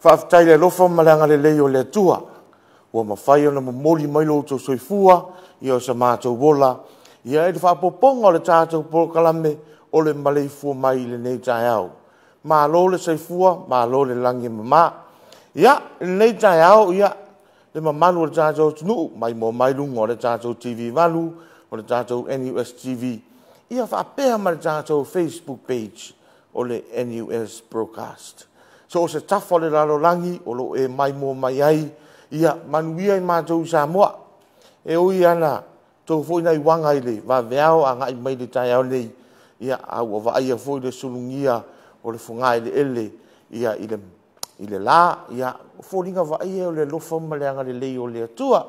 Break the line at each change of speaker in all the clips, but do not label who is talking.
Faafetai i le alofa ma le agalelei o le Atua ua mafai ona momoli mai lo outou soifua ia o se matou ola ia i le faaopoopoga o le tatou polokalame o le maleifua mai i lenei taeao. Malo le soifua, malo le lagi e mama. Ia, i lenei taeao, ia, le mamalu o le tatou atunuu, maimoa mai luga o le tatou TV8, o le tatou NUS TV, ia faapea ma le tatou Facebook page o le NUS Broadcast. So o se tafa o le lalolagi o lo o e maimoa mai ai, ia manuia i matou i Samoa. E ui lava na tou foi nai uaga i le vaveao agai mai le taeao nei, ia, a ua vaaia foi le sulugia o le fogaeleele ia i le la, ia, o foliga vaaia o le alofa ma le agalelei o le Atua.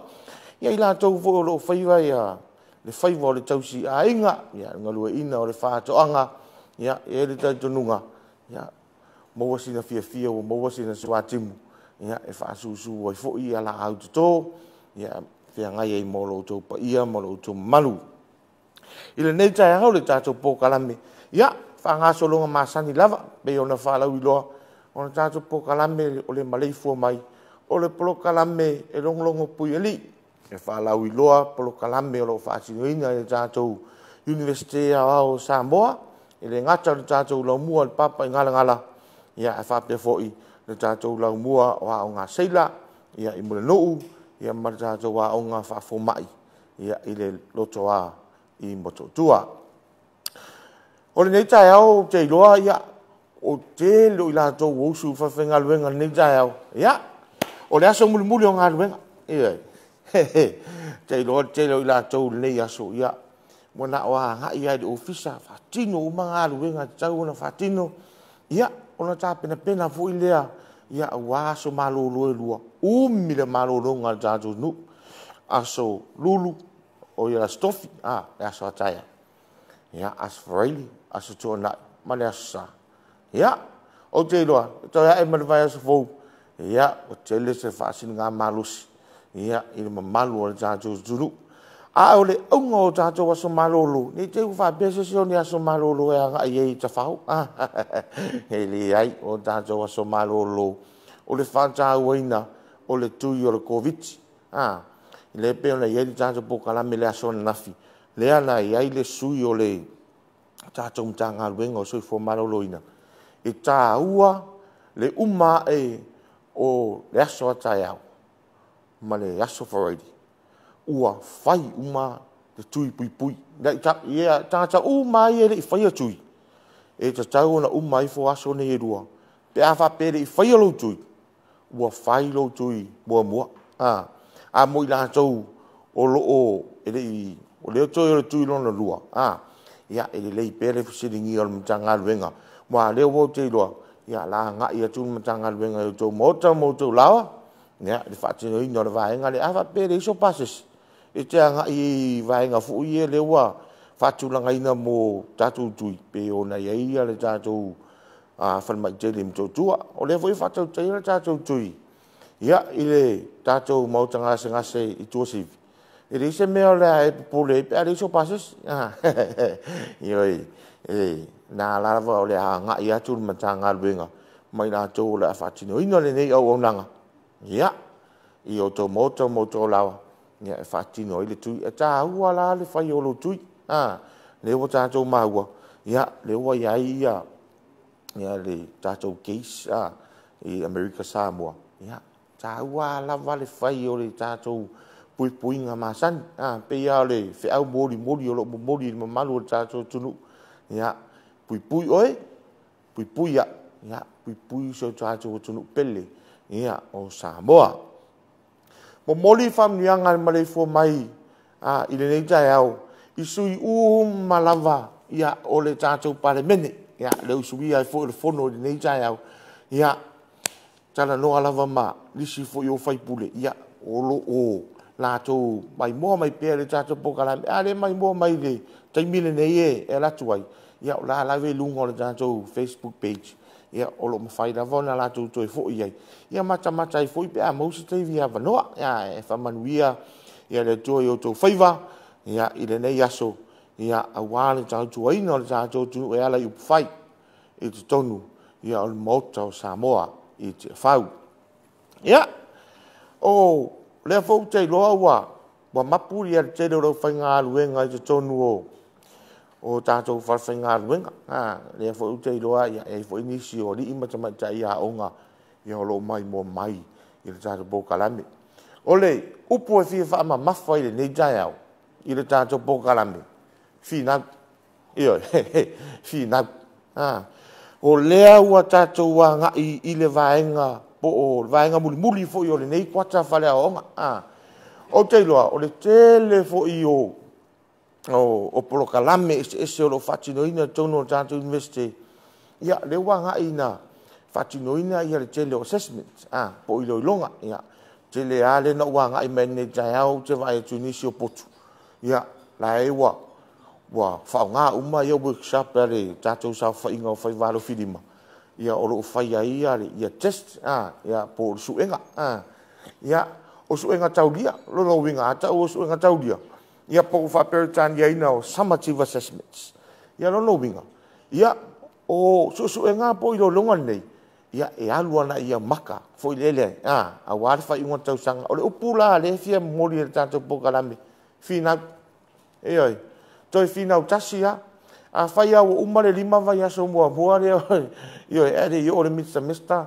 Ia i latou foi o lo o faiva ia le faiva o le tausiaiga, ia, le galueaiina o le faatoaga, ia, e i ai le talitonuga, ia, maua sina fiafia ua maua sina suatimu, ia, e faasusu ai foi ia laau toto, ia, feagai ai ma lo outou paia ma lo outou mamalu. I lenei taeao le tatou polokalame, ia, faagasologa masani lava, pei ona faalauiloa, o le tatou polokalame o le maleifua mai, o le polokalame e logologo puialii, e faalauiloa polokalame o lo o faatinoina e le tatou Iunivesite Aoao o Samoa, e le gata o le tatou laumua i le Papaigalagala, ia ae faapea foi le tatou laumua o Aoga a Seila ia i Mulinuu, ia ma le tatou Aoga Faafomai ia i le Lotoa i Motootua. O lenei taeao ou te iloa ia, o tele o i latou ua usu i falefaigaluega i lenei taeao, ia, o le aso mulimuli o galuega. Ioe. Ou te iloa o le tele o i latou i lenei aso, ia, ua na o agai lava i le ofisa, faatino uma galuega e tatau ona faatino, ia, ona tapenapena foi lea, ia, aua aso malolo e lua, umi le malologa a le tatou nuu, aso Lulu, o le aso Tofi, le aso a taeao, ia, aso Faraile, aso Toonai ma le aso Sa. Ia, ou te iloa, e toe ae ma le vaiaso fou, ia, ua tele se faasiligamalosi ia, i le mamalu o le tatou atunuu. A o le auga o tatou aso malolo, ne i te i ua faapea se isi o ni aso malolo e agai ai e tafao. E leai, o tatou aso malolo, o le faatauaina o le tui o le Koviti. Lea e pei ona i ai le tatou polokalame i le aso ananafi, lea na i ai le sui o le tatou Matagaluega o Soifua Maloloina, e taua le uma ae o le aso a taeao ma le aso Faraile, ua fai uma le tui puipui. Ia, tagata uma lava ia e le i faia tui, e tatau ona uma ifo aso nei e lua, pe a faapea e le i faia lou tui, ua fai lou tui muamua. A mo i latou o lo o e le i, o lea toe o le tui lona lua, ia, e lelei pea le fesiligia o le Matagaluega, aua o lea ua ou te iloa, ia, o le a agai atu le Matagaluega i outou maota ma outou laoa, ia, i le faatinoina o le vaega lea. A faapea e leai sou pasese, e te agai i vaega foi ia lea ua faatulagaina mo tatou tui, pei ona i ai le tatou falemai tele i Motootua. O lea foi e faatautaia le tatou tui, ia, i le tatou maota gasegase i Tuasivi, e leai se mea o le a e popole ai pe a leai sou pasese. Ioe, e na lava o le a agai atu le Matagaluega ma i latou o le a faatinoina lenei auaunaga, ia, i outou maota ma outou laoa, ia, e faatino ai le tui. E taua la le fai o lou tui. Lea ua tatou maua, ia, lea ua i ai ia le tatou case i Amerika Samoa, ia, taua lava le fai o le tatou puipuiga masani. Pei lava o le feau molimoli o lo o momoli i le mamalu o le tatou atunuu, ia, puipui oe, puipui au, ia, puipui si o tatou atunuu pele, ia, o Samoa. Momoli faamanuiaga a le maleifua mai i lenei taeao i sui uma lava ia, o le tatou Palemene, ia, le usuia ai foi o le Fono i lenei taeao, ia, talanoa lava ma nisi foi o faipule, ia, o lo o latou maimoa mai pea i le tatou polokalame. A le maimoa mai i le taimi lenei e alu atu ai, ia, o la lava e i luga o le tatou Facebook page, ia, o lo o mafai lava ona latou toe foi ai, ia matamata ai foi pe a maua se taimi avanoa. Ia, e faamanuia ia le Atua i outou faiva, ia, i lenei aso, ia, aua le tautuaina o le tatou atunuu e ala i upufai i totonu, ia, o le Maota o Samoa i Tiafau. Ia, o lea foi ou te iloa ua mapu le tele o le aufaigaluega i totonu o tatou falefaigaluega. Lea foi ou te iloa e i ai foi nisi o alii ma tamaitai aoga o lo o maimoa mai i le tatou polokalame. O le upu e fia faamamafa i lenei taeao i le tatou polokalame, finau. Ioe, finau. O lea ua tatou agai i le vaega po o le vaega mulimuli foi o lenei kuata faaleaoaoga. Ou te iloa, o le tele foi o polokalame eseese o lo o faatinoina i totonu o le tatou Iunivesite, ia lea ua agai ina faatinoina le tele o assessments po o iloiloga. E tele lava lea na ou agai mai ai i lenei taeao ou te vaai atu i nisi o potu, ia la e ua faaaoga uma workshop a le tatou saofaiga o faivalofilima, o lo o fai ai test po o le suega. Ia, o suega taulia. O lona uiga a tau o suega taulia, ia po ua faa-Peretania o summative assessments. Ia o lona uiga, ia, o suesuega po o iloiloga nei, e alu agai ia maka foi lele aua le faaiuga o le tausaga. O le upu la lea e fia momoli e le tatou polokalame, finau. Ioe. Toe finau tasi lava. Afai lava ua uma le 5 vaiaso muamua lea, ioe, ae le i oo i le mid semester,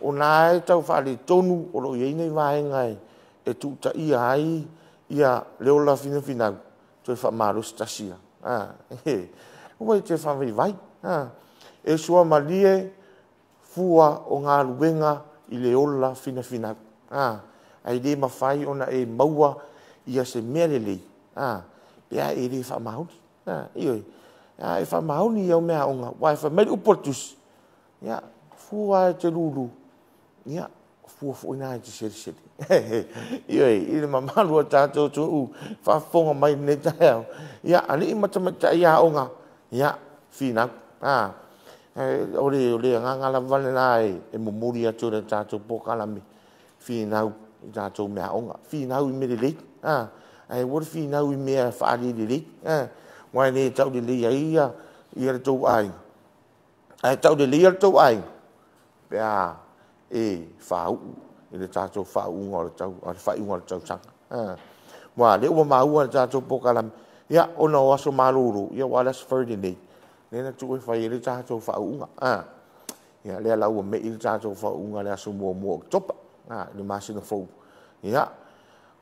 o lena lava e tau faaletonu, o lo o i ai nai vaega e tuutaia ai le ola finafinau, toe faamalosi tasi lava. Aua e te faavaivai. E suamalie fua o galuega i le ola finafinau. Ae le mafai ona e maua se mea lelei pe a e le faamaoni. Ioe. A e faamaoni i au meaaoga, aua fai mai le upu a le Tusi, “A fua lava e te lulu, ia, o fua foi na e te selesele.” Ioe, i le mamalu o le tatou atunuu o faafofoga mai i lenei taeao, ia, alii ma tamaitai aoga, ia, finau. O le agaga lava lena e momoli atu e le tatou polokalame, finau i tatou meaaoga, finau i mea lelei, ae aua le finau i mea faale-lelei, aua e le tauleleia ai le tou aiga, ae tauleleia le tou aiga pe a e faauu i le tatou faauuga o le faaiuga o le tausaga. Aua o lea ua maua i le tatou polokalame, ia, ona o aso malolo, aua o le aso Faraile nei lea na tuu e fai ai le tatou faauuga. Ia lea la ua me'i le tatou faauuga i le aso 1 o Oketopa i le masina fou. Ia,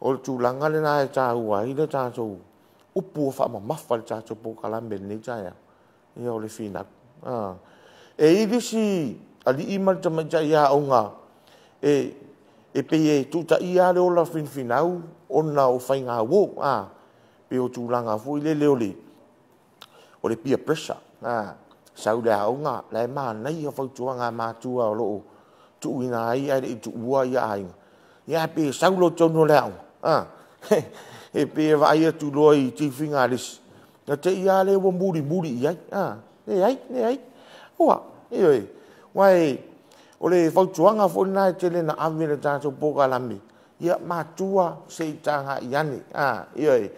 o le tulaga lena e taua ai le tatou upu ua faamamafa i le tatou polokalame i lenei taeao, ia o le finau. E i ai le isi alii ma le tamaitai aoga e pei e tuutaia lava le ola finafinau ona o faigauo, pei o tulaga foi lele o le peer pressure. Sau i le aoga, o la e manaia fautuaga a matua o lo o tuuina ai ae le i tuua aiga, ae pei e sau loa i totonu o le aoga, e pei e vaai atu loa i tifiga a le isi, ona te i lava lea ua mulimuli i ai. Leai, leai. Ua, ioe. Aua o le fautuaga foi lena e tele ina ave i le tatou polokalame, ia matua se i tagai ane, ioe.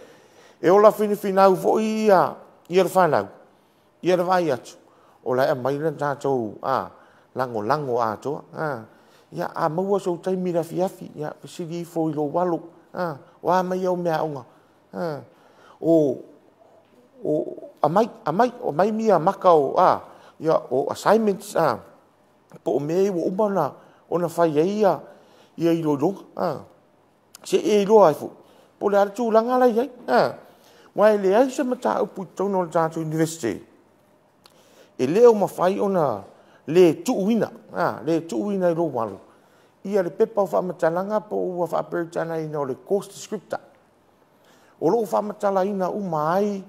E ola finafinau foi le fanau ia le vaai atu o la e aumai le tatou lagolago atoa. Ia, a maua sou taimi i le afiafi, ia fesili ifo i lou alo, o a mai au meaaoga? Aumai, aumai, aumai maka o assignments po o mea ia ua uma ona fai ai iloiloga, se i e iloa ai foi po o le a le tulaga la e i ai. Aua e leai se mataupu i totonu o le tatou Iunivesite e le o mafai ona le tuuina, le tuuina i lou alo le pepa o faamatalaga po o ua faa-Peretania o le course descriptor, o lo o faamatalaina uma ai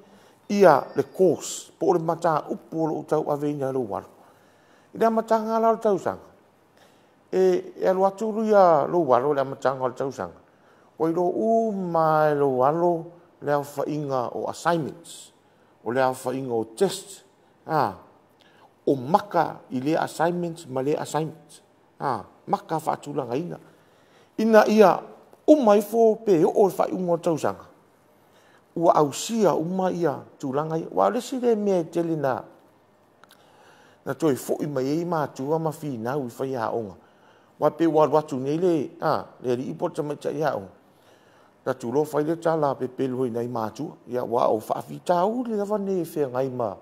le course po o le mataupu o lo o tauaveina e lou alo. I le amataga la o le tausaga, e alu atu lou alo i le amataga o le tausaga, ua iloa uma lava e lou alo le aofaiga o assignments, o le aofaiga o test, o maka i lea assignment ma lea assignment, maka faatulagaina ina ia uma ifo pe oo i le faaiuga o le tausaga ua ausia uma tulaga ia. Aua o le isi lea mea e tele ina toe foi mai ai matua ma finau i faiaoga, Aua pei ua alu atu nei le, a, le alii po o le tamaitai aoga, alu atu loa fai le tala pepelo i nai matua. Ia aua o faafitauli lava nei e feagai ma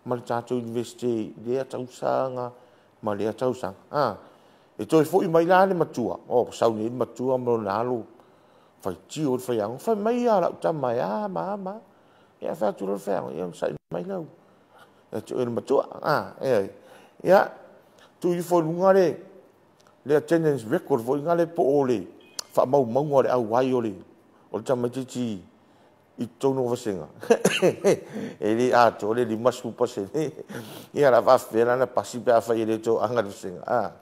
le tatou Iunivesite i lea tausaga ma lea tausaga. A, e toe foi mai la le matua, ua sau nei le matua ma lona alo faitio i le faiaoga, fai mai lau tama e a ma a ma a. Ia ae fai atu loa le faiaoga, ia onosai mai lau, ia te oe le matua. Ia, tuu ifo i luga le attendance record foi lea po o le faamaumauga o le auai o le tamaitiiti i totonu o vasega, e le atoa le 50%. Ia o le a faapefea la ona pasi pe afai e le toaga i le vasega?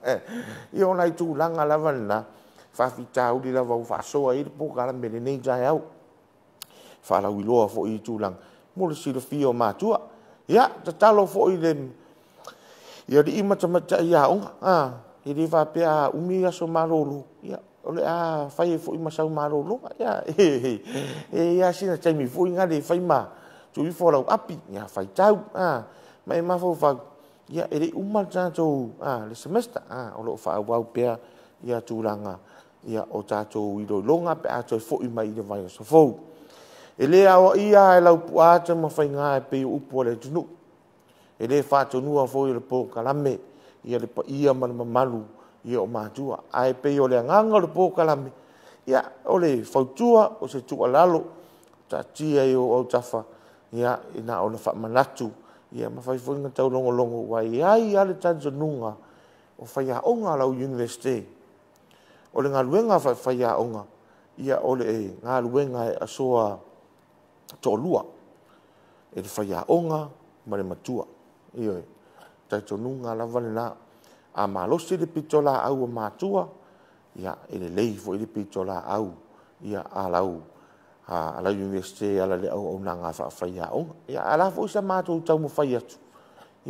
Ia o nai tulaga lava na, faafitauli lava ua faasoa i ai le polokalame i lenei taeao, faalauiloa foi i tulaga mo le silafia o matua. Ia, tatalo foi i alii ma tamaitai aoga, e le faapea a umi aso malolo, ia o le a fai ai foi ma sau malologa. E i ai lava sina taimi foi lena e fai ma tuu ifo lau api, ia faitau ma e mafaufau, ia e le i uma le tatou semester, o lo o faaauau pea tulaga o tatou iloiloga pe a toe foi mai i le vaiaso fou. E le aoaia lava e Laupuaa Tamafaiga e pei o upu a le atunuu. E le faatonuina foi e le polokalame le paia ma le mamalu o matua. Ae pei o le agaga o le polokalame, ia, o le fautua, o se tuualalo, taatia i ou autafa, ia na ona faamanatu, ia e mafai foi ona taulogologo, aua e i ai lava le talitonuga, o faiaoga a lau Iunivesite, o le galuega faafaiaoga, ia o le galuega e asoa toalua, e le faiaoga ma le matua. Ioe. O le talitonuga lava lena. A malosi le pitolaau a matua, ia e lelei foi le pitolaau a lau Iunivesite e ala i le auaunaga faafaiaoga. Ia ae o le a foi sa matou taumafai atu,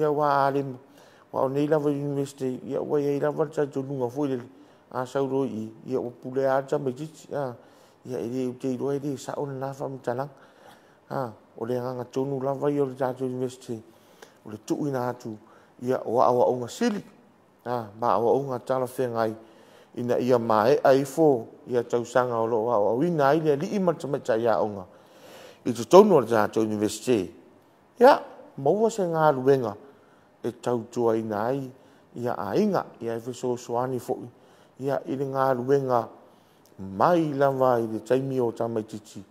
aua o nei lava Iunivesite, ua i ai lava le talitonuga foi lele, a sau loa i i, ua pule lava le tamaitiiti. Ia ou te iloa e le sao lena faamatalaga. O le agaga tonu lava ia o le tatou Iunivesite, o le tuuina atu o aoaoga sili ma aoaoga talafeagai ina ia maea ifo tausaga o lo o aoaoina ai le alii ma le tamaitai aoga i totonu o le tatou Iunivesite, ia maua se galuega e tautuaina ai aiga, e fesoasoani foi i le galuega mai lava i le taimi o tamaitiiti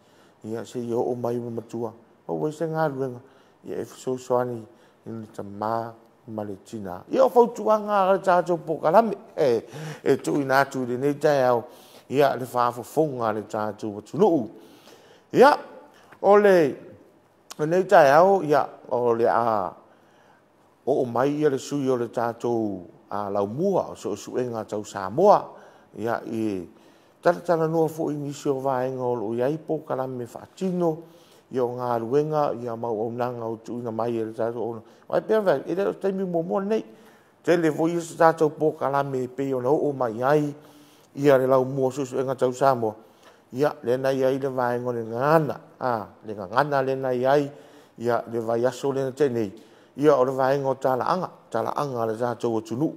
seia oo mai ua matua, maua ai se galuega e fesoasoani i le tama ma le tina. Ia o fautuaga a le tatou polokalame e tuuina atu i lenei taeao i le faafofoga a le tatou atunuu. Ia, o lenei taeao o le a oo mai le sui o le tatou Laumua o Suesuega Tau Samoa e talatalanoa foi i nisi o vaega o lo o i ai polokalame faatino, o galuega ma auaunaga ua tuuina mai e le tatou auaunaga. Aua e pei ona fai atu, e le o se taimi muamua lenei. E tele foi isi tatou polokalame e pei ona oo mai i ai le Laumua o Suesuega Tau Samoa, lea na i ai le vaega o le gagana, le gagana lea na i ai le vaiaso lea na tea nei, ia o le vaega o talaaga, talaaga a le tatou atunuu.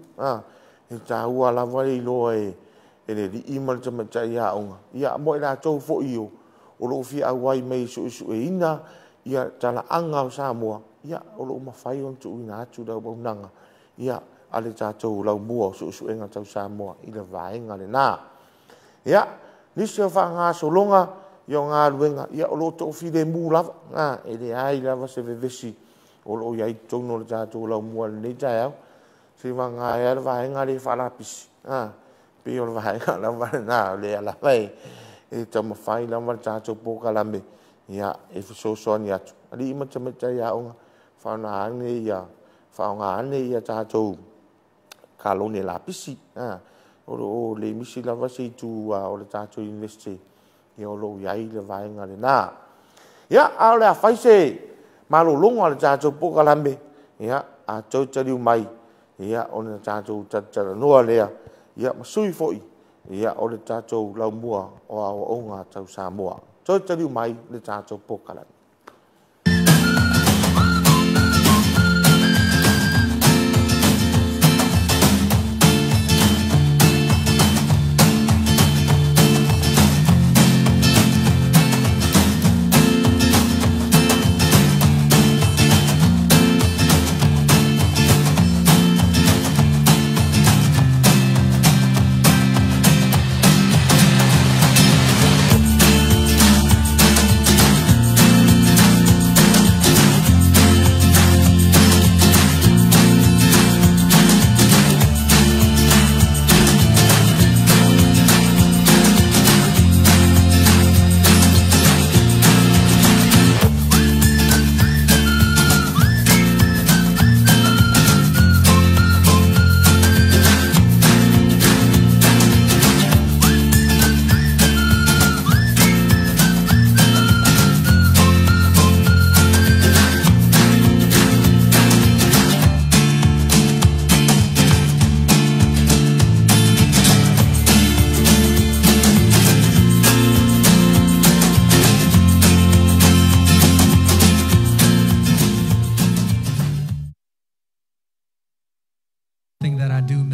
E taua lava le iloa e le alii ma le tamaitai aoga, ia mo i latou foi o lo o fia auai mai e suesueina talaaga o Samoa, o lo o mafai ona tuuina atu le auaunaga a le tatou Laumua o Suesuega Tau Samoa i le vaega lena. Ia, nisi o faagasologa o galuega, o lo o toafilemu lava, e leai lava se vevesi o lo o i ai i totonu o le tatou Laumua i lenei taeao, seiavagana ai le vaega lea e faalapisi, pei o le vaega lava lena o lea lava e taumafai lava le tatou polokalame e fesoasoani atu. Alii ma tamaitai aoga, faaaoga ane a tatou kalone lapisi. O lo o le misi lava se itu o le tatou Iunivesite o lo o i ai le vaega lena. Ia, a o le a fai se malologa o le tatou polokalame, a toe taliu mai, ona tatou talatalanoa lea ma sui foi o le tatou Laumua o Aoaoga Tau Samoa. Toe taliu mai le tatou polokalame.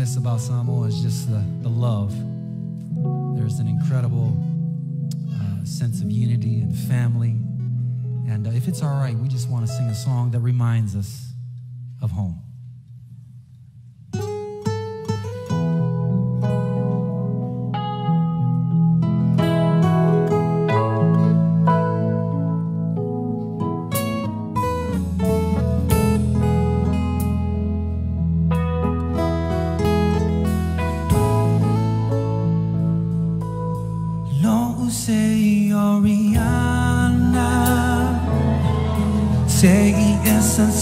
miss about Samoa is just the love. There's an incredible sense of unity and family. And if it's all right, we just want to sing a song that reminds us of home.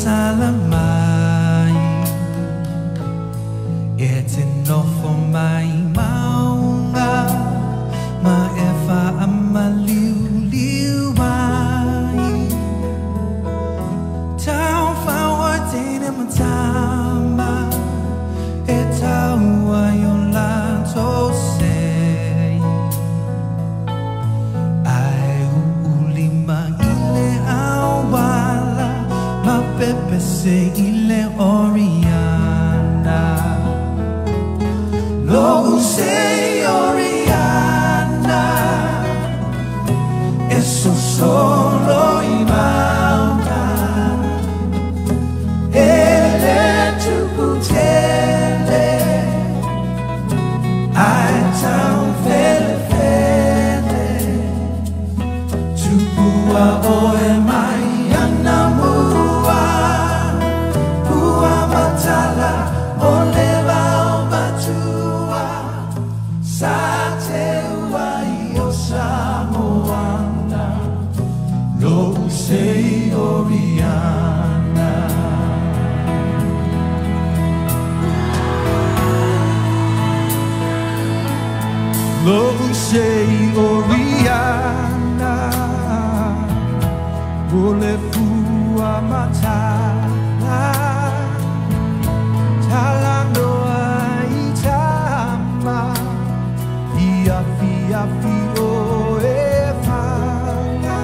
Salamai e te nofo mai maunga ma e whaamaliuliu ai tau whaoa tēne matama e taua i o lātou sei ai uulima i le auala ma pepe se i le Oriana. Lo'u se Oriana e sosolo i mauga e le tupu tele ai tau felefele tupua oe mai ana mua pua matala o le vao matua sa te ua i o Samoana lo'u se Oriana. Lo'u se Oriana o le fua matala talanoa i tama i afi afi o e whanga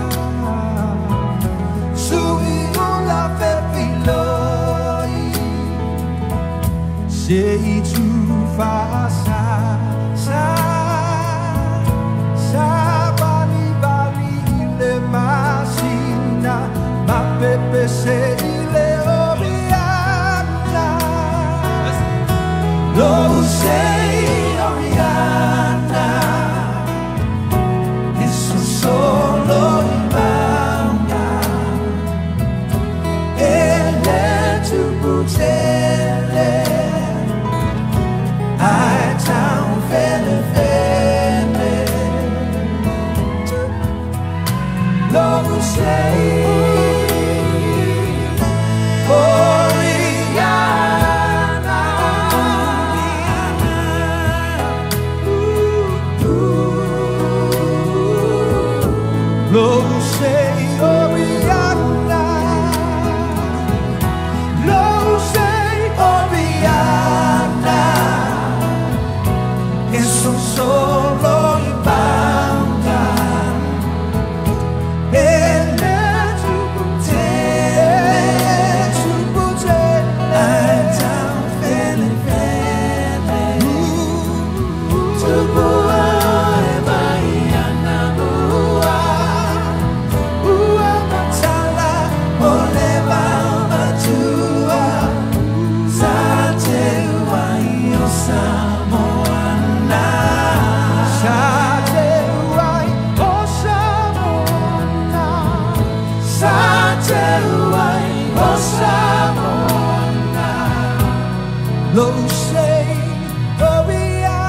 sui o la fefiloi se i tu whaasa sa sa bali bali i le masina ma pepe se i le Oriana. Lo'u se Oriana e sosolo i mauga e le tupu tele ai tau felefele lo'u se Oriana. Lo'u se Oriana, lo'u se Oriana e sosolo i mauga e le tupu tele ai tau felefele tupua oe mai ana mua ua matala o le vao matua sa te ua i o Samoana. Sa te ua i o Samoana. Sa te ua i o Samoana. Lo'u se Oriana.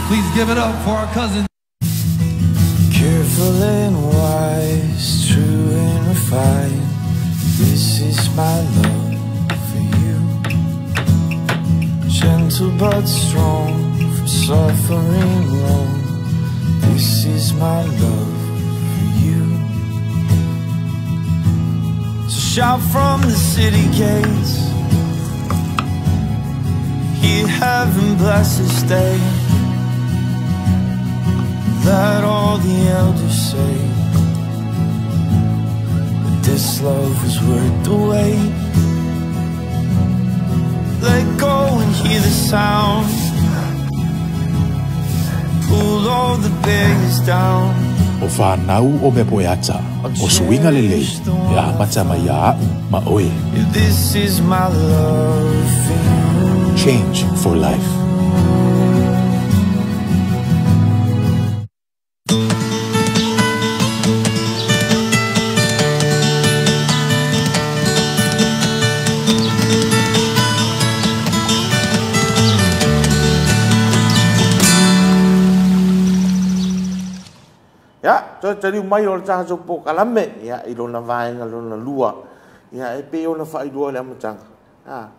Please give it up for our cousin.
Careful and wise, true and refined, this is my love for you. Gentle but strong, from suffering long, this is my love for you. Shout from the city gates, hear heaven bless this day. Let all the elders say that this love was worth the wait. Let go and hear the sound. Pull all the barriers down.
O whanau o mea poe ata, o suinga lelei, e a mata mai a au ma oe.
This is my love for you.
Change for life.
Ia, toe taliu mai o le tatou polokalame, ia, i lona vaega lona lua, ia, e pei ona faailoa le amataga.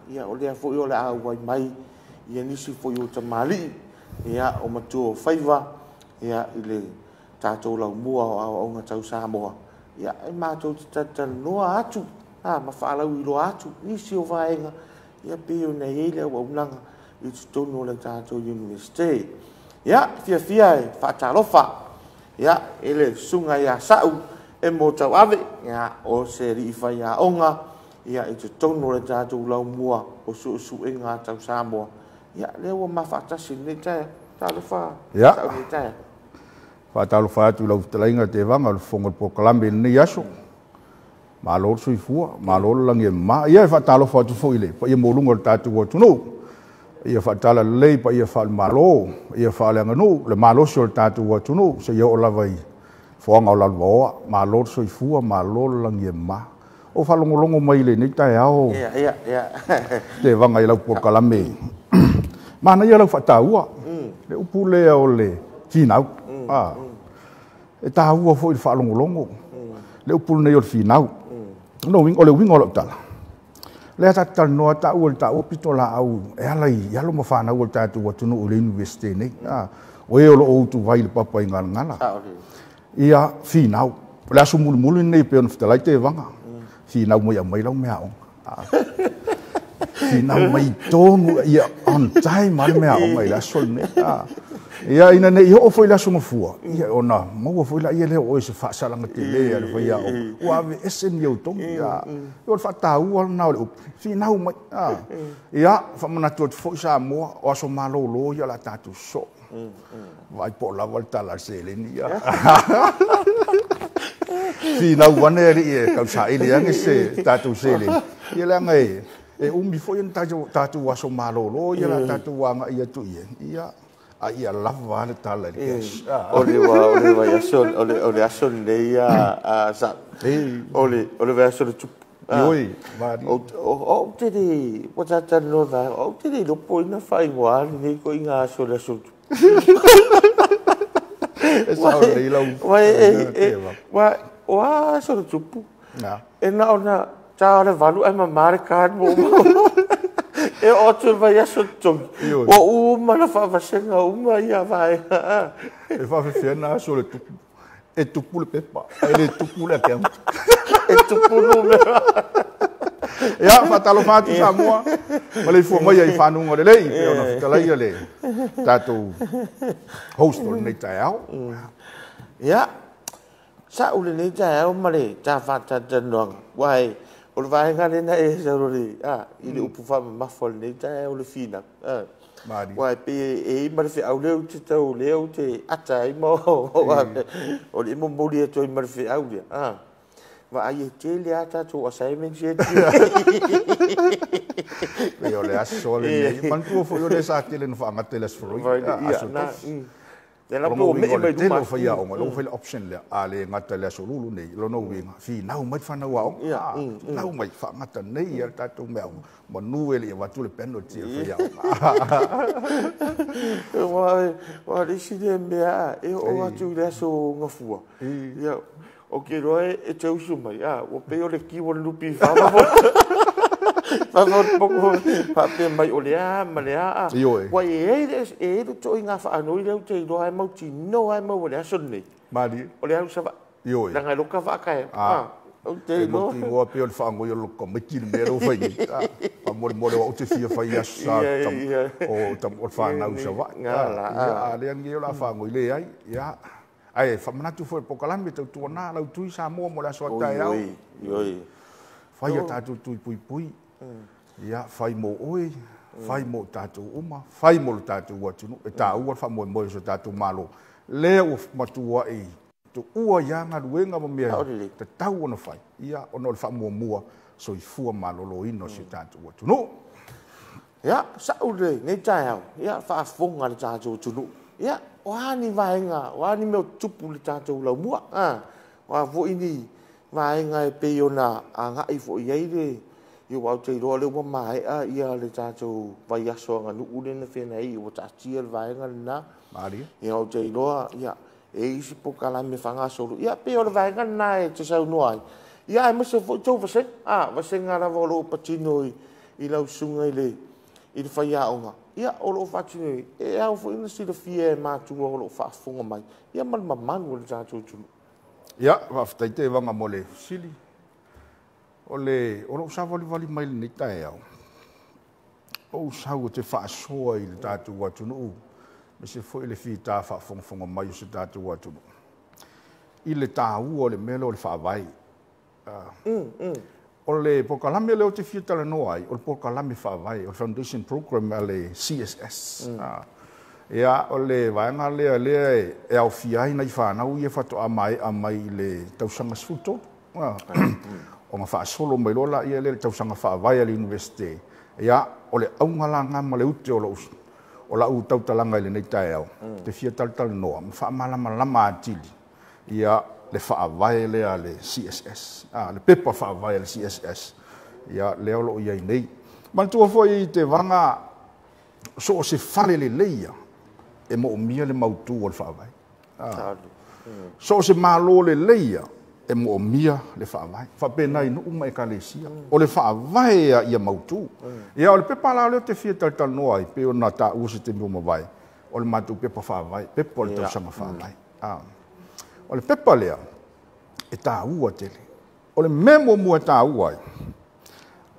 Ia, o lea foi o le a auai mai, ia nisi foi o tamalii, ia, o matua o faiva, ia, i le tatou laumua o aoaoga tau Samoa. Ia, e matou te talatalanoa atu, ma faalauiloa atu nisi o vaega, ia, pei ona i ai le auaunaga i totonu o le tatou Universite. Ia, fiafia e faatalofa. Ia, e le susuga ia Sa'u e mo tauave, ia, o se alii faiaoga, ia, i totonu o le tatou laumua o suesuega tau Samoa. Ia, lea ua mafaatasi lenei taeao. Talofa, Sa'u lenei taeao.
Faatalofa atu i lau fetalaiga Tevaga o le fofoga o le polokalame i lenei aso. Malo le soifua, malo le lagi e mama. Ia, e faatalofa atu foi i le paia maualuga o le tatou atunuu. Ia faatala lelei paia faale-Malo, ia faaleaganuu, le malosi o le tatou atunuu, seia oo lava i foaga o Lalovaoa. Malo le soifua, malo le lagi e mama. O faalogologo mai i lenei taeao Tevaga i lau polokalame. Manaia lau faataua, le upu lea o le finau. E taua foi le faalogologo, le upu lenei o le finau. O le uiga o lau tala, lea ta talanoa taua le taua pito laau e ala i alo ma whanau o le tatou atunuu i le universite nei. O e o loo utu vai le papa i ngalangala. Ia finau. O le aso mulimuli nei pe ona fetalai Tevaga. Finau mai a mai lau mea aoga. Finau mai tonu ia on time a le mea aoga i le aso lenei. Ia ina nei oo foi le aso mafua, ia ona maua foi la ia lea o se faasalaga tele a le faiaoga. Ua ave ese ni au togi. Ia o le faataua lena o le upu. Finau mai. Ia faamanatu atu foi Samoa o aso malolo ia la tatou sosoo. Vai po lava le tala seleni ia. Finau ane ali e kausaili ange se tatou seleni. Ia leaga e umi foi ona tatou aso malolo ia la tatou aga ia tu ia. Ia a ia lava le tala i le cash.
O le vai aso, o le aso lenei a Sa. O le vai aso le tupu.
Ioi, mari.
O te le, ua tatalanoa vaega, o te le iloa po o ina faaigoa lenei ko inga aso le aso tupu.
E sao nei lau.
Wa, o a aso le tupu. E na ona tā o le valu ai mamā le kāni mo uma. E o atu le vai aso togi. Ua uma na faavasenga uma ia vaega.
E faafefea na aso le tupu. E tupu le pepa, e le tupu le account.
E tupu numera.
Ia, faatalofa atu Samoa. Ma le fua mai ai whanunga lelei, pe ona fetalai le tatou host o lenei taeao.
Ia, Sa'u lenei taeao ma le tā faatatalanoaga. Ua e, o le vaega lena e saurore, i le upu faamamafa o lenei taeao le finau. Ua e pe e i ma le feau lea ou te tau lea ou te ata ai ma o le momoli atu ai ma le feau lea. Va ai e tele a tatou assignments e
Pei o le aso lenei. Manatua foi o le sa tele na faagata i le aso Faraile. Aso tofi.
Le la po me mai
luma. Tele o faiaoga, lou fai le option lea. A le gata le aso lulu nei, lona uiga, finau mai whanau aoga. Finau mai faagata nei ia le tatou mea aoga. Manu e le avatu le penalty e faiaoga.
Ua le isi lea mea e oo atu i le aso gafua. Ia, o ke roa e te usu mai. Ua pei o le kiwa le lupi whama. Whama poko whapea mai o le a ma le a. Ua e e le toi ngā whaanoi leo te iloa ai mau tino ai mau o le aso nei.
Mali.
O le au sawa. Langa e loka whaakae. Ou te
E
iloa.
mautinoa pei o le faagoi o le loto tamaiti le mea lea ua fai nei. Faamolemole o au ou te fia fai i aso sa o o le fanau i Savaii. Ia, a lea lenei o le a faagoi, leai. Ia, ae faamanatu foi i le polokalame tautuana lau tui Samoa mo le aso a taeao. Fai a tatou tui puipui. Ia, fai mo oe, fai mo tatou uma, fai mo le tatou atunuu. E taua le faamoemoe o so tatou Malo. Lea ua matuai tuua ia galuega ma mea tatau ona fai. Ia, ona o le faamuamua soifua maloloina o si o tatou atunuu.
Ia, sa'u lenei taeao, ia, faafofoga le tatou atunuu. Ia, o a ni vaega, o a ni mea o tutupu i le tatou laumua. O a foi ni vaega e pei ona agai foi i ai le ia aua ou te iloa o lea ua maea ia le tatou vaiaso aganuu lea na feagai ai, ua taatia le vaega lena.
Malie.
Ia ou te iloa ia e i ai isi polokalame faagasolo. Ia pei o le vaega lena e te saunoa ai. Ia aemaise foi tou vasega. Vasega lava o lo o patino i lau susuga i le faiaoga. Ia o lo o faatino e ao foi ona silafia e matua o lo o faafofoga mai. Ia ma le mamalu o le tatou atunuu.
Ia, faafetai Tevaga mo le fesili. O le o lou savalivali mai lenei taeao, ou sau ou te faasoa i le tatou atunuu, aemaise foi le fita faafogafoga mai o se tatou atunuu, i le taua o le mea lea o le faavae. O le polokalame lea ou te fia talanoa ai, o le polokalame faavae, o le Foundation Program a le CSS. Ia, o le vaega lea lea e aofia ai nai fanau ia faatoa maea mai i le tausaga 13. Ona faasolo mai loa laia lea i le tausaga faavae a le Iunivesite. Ia, o le auga la ma le ute o lau tautalaga i lenei taeao, te fia talatalanoa ma faamalamalama atili ia le faavae lea a le CSS, le pepa faavae a le CSS, ia lea o lo o i ai nei. Manatua foi Tevaga, so o se fale lelei ia, e moomia le mautu o le faavae. So o se malo lelei ia, e moomia le faavae. Faapena i nuu ma ekalesia. O le faavae ia ia mautu. Ia o le pepa la lea ou te fia talatalanoa ai, pei ona taua se taimi ua mavae, o le matou pepa faavae, pepa o le tausaga faavae. O le pepa lea, e taua tele. O le mea muamua e taua ai,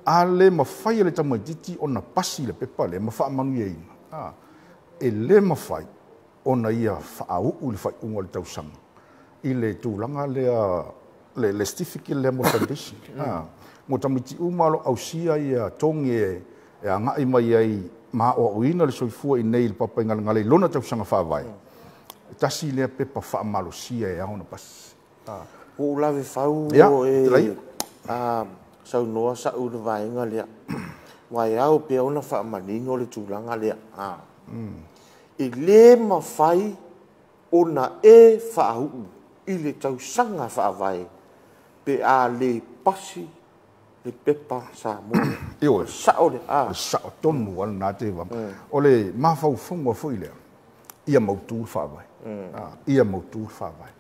a le mafai e le tamaitiiti ona pasi le pepa lea ma faamanuiaina, e le mafai ona ia faauu i le faaiuga o le tausaga i le tulaga lea, le certificate lea mo foundation. Mo tamaiti uma o lo o ausia ia togi e agai mai ai ma aoaoina le soifua i nei i le Papaigalagala i lona tausaga faavae, e tasi lea pepa faamalosia e ao ona pasi.
Ua ou lave fau
Ia,
o e
talaia.
Saunoa sa'u i le vaega lea. Aua e ao pea ona faamanino le tulaga lea. E le mafai ona e faauu i le tausaga faavae pe a le pasi le pepa Samoa.
Ioe.
Sa'o le a.
Le sao tonu lava lena Tevaga. O le mafaufauga foi lea, ia mautu le faavae. Ia mautu le faavae.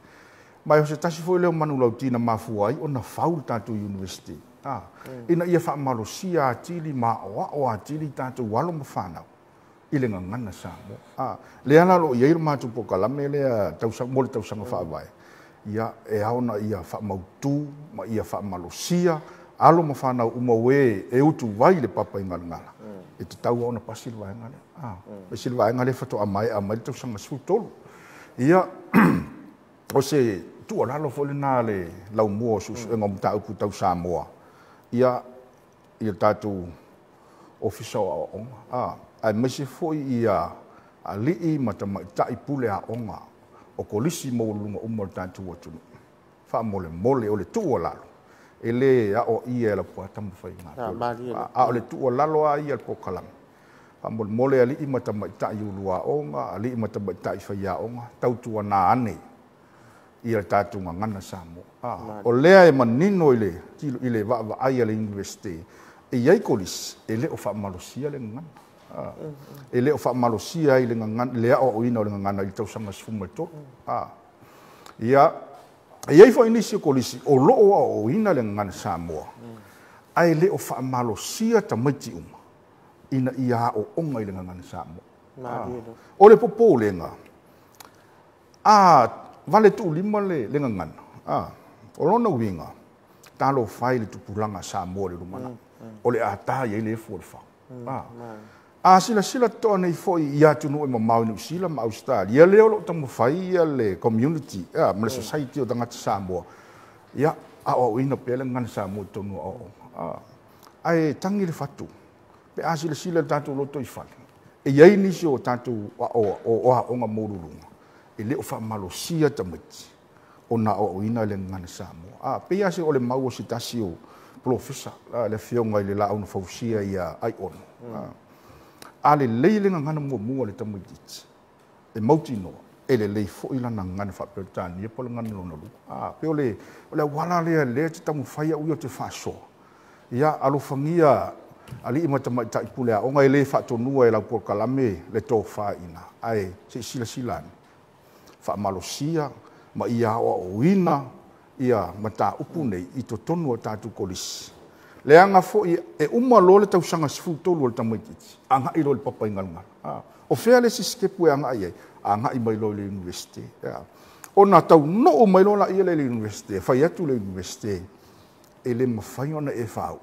Ma o se tasi foi lea o manulauti na mafua ai ona fau le tatou Iunivesite. Ina ia faamalosia atili ma aoao atili tatou alo ma fanau i le gagana Samoa. Lea la o lo o i ai le matou polokalame lea mo le tausaga faavae. Ia, e ao ona ia faamautu ma ia faamalosia alo ma fanau uma ue e utuvai le Papaigalagala. E tatau ona pasi le vaega lea. Pasi le vaega lea faatoa maea mai le tausaga 13. Ia, o se tuualalo foi lena le laumua o suesuega o mataupu tau Samoa, ia, ia tatou Ofisa o Aoaoga, aemaise foi ia alii ma tamaitai pule aoga o kolisi maualuluga uma o le tatou atunuu. Faamolemole o le tuualalo, e le aoaia e Laupua Tamafaiga.
Malie.
A o le tuualalo a ia le polokalame. Faamolemole alii ma tamaitai ulu aoga, alii ma tamaitai faiaoga, tautuana ane ia tatou gagana Samoa. O lea e manino i le vaavaai a le Iunivesite, e i ai kolisi e le o faamalosia le gagana. E le o faamalosia ai le gagana, le aoaoina o le gagana i le tausaga 13. Ia, e i ai foi nisi o kolisi o lo o aoaoina le gagana Samoa, ae le o faamalosia tamaiti uma ina ia aooga i le gagana Samoa. O le popolega, a vale tuulima le gagana, o lona uiga, Talofa e i le tupulaga a Samoa i le lumanai. O le a ta i ai le efu o le fao. A silasila totoa nei foi i atunuu e mamao i Niu Sila ma Ausetalia, lea o lo o taumafai le community ma le society o tagata Samoa, ia, aoaoina pea le gagana Samoa i totonu o aoaoga. Ae tagi le fatu, pe a silasila i le tatou lotoifale, e i ai nisi o tatou aoaoga maualuluga e le o faamalosia tamaiti ona aoaoina le gagana Samoa. Pei lava se o le mau o se tasi o polofesa, le afioga i le Laau na Fausia ia Aiono. A lelei le gagana muamua a le tamaitiiti, e mautinoa, e lelei foi lana gagana faa-Peretania po o le gagana lona lua. Pei o le auala lea lea e te taumafai au ia te faasoa. Ia, alofagia alii ma tamaitai pule aoga e le faatonua e lau polokalame le tofa i ina, ae se i silasila ane, faamalosia ma ia aoaoina ia mataupu nei i totonu o tatou kolisi. Leaga foi e uma loa le tausaga 13 o le tamaitiiti, agai loa i le papa i Galgala. O fea le isi sitepu e agai ai? Agai mai loa i le universite. Ona taunuu mai loa laia le universite, fai atu le universite, e le mafai ona e faauu,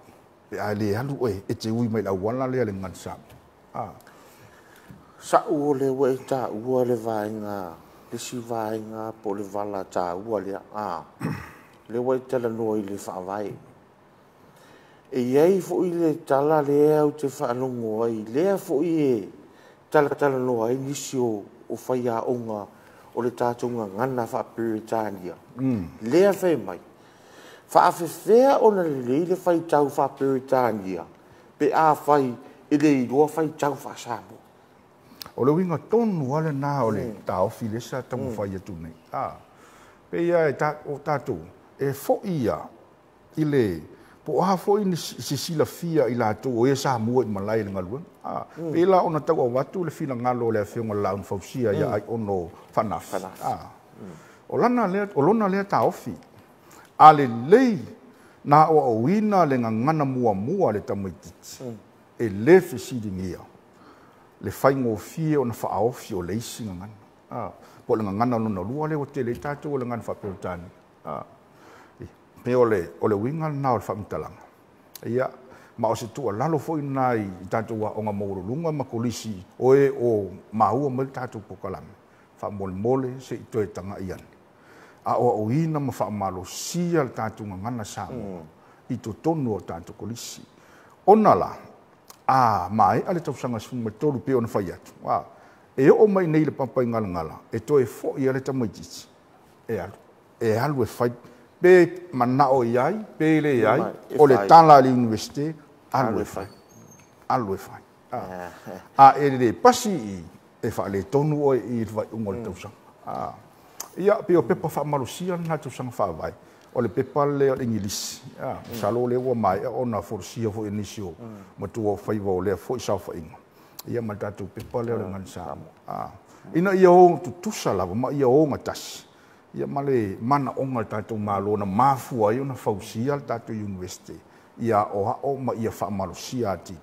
pe a le alu oe e te ui mai le auala lea le gagana Samoa.
Sa'u o lea ua e taua le vaega, le isi vaega po o le vala taua lea. Lea ua e talanoa i le faavae. E i ai foi le tala lea ou te faalogo ai, lea foi e talatalanoa ai nisi o faiaoga o le tatou gagana faa-Peretania. Lea fai mai, faafefea ona lelei le faitau faa-Peretania pe a fai e le iloa faitau faa-Samoa.
O le uiga tonu lava lena o le taofi lea sa taumafai atu nei. Pei lava o tatou e foi ia i le po o a foi ni se silafia i latou o e Samoa i malae i le galuega. Pei la ona tau avatu le finagalo o le afioga i le Laau na Fausia ia Aiono Faanafi. O lona lea taofi, a lelei na aoaoina le gagana muamua a le tamaitiiti, e le fesiligia le faigofie ona faaofi o le isi gagana. Po o le gagana lona lua lea ua tele ai tatou o le gagana faa-Peretania. Pe o le uiga lena o le faamatalaga. Ia, ma o se tuualalo foi lena i tatou aoga maualuluga ma kolisi o e o maua mai le tatou polokalame, faamolemole se i toe tagai ane. Aoaoina ma faamalosia le tatou gagana Samoa i totonu o tatou kolisi. Ona la, a maea le tausaga 13 pei ona fai atu, e oo mai nei le papa i Galgala, e toe foi a le tamaitiiti, e alu e fai, pe manao i ai, pe le ai, o le tala a le universite, alu e fai. Alu e fai. A e le pasi i, e faaletonu oe i le faaiuga o le tausaga. Ia, pei o pepa faamalosia lena tausaga faavae, o le pepa lea o le Igilisi. Masalo lea ua maea ona folasia foi e nisi o matua o faiva o lea foi saofaiga. Ia ma le tatou pepa lea o le gagana Samoa. Ina ia o tutusa lava ma ia o gatasi, ia ma le manaoga o le tatou Malo na mafua ai ona fausia le tatou universite, ia aoao ma ia faamalosia atili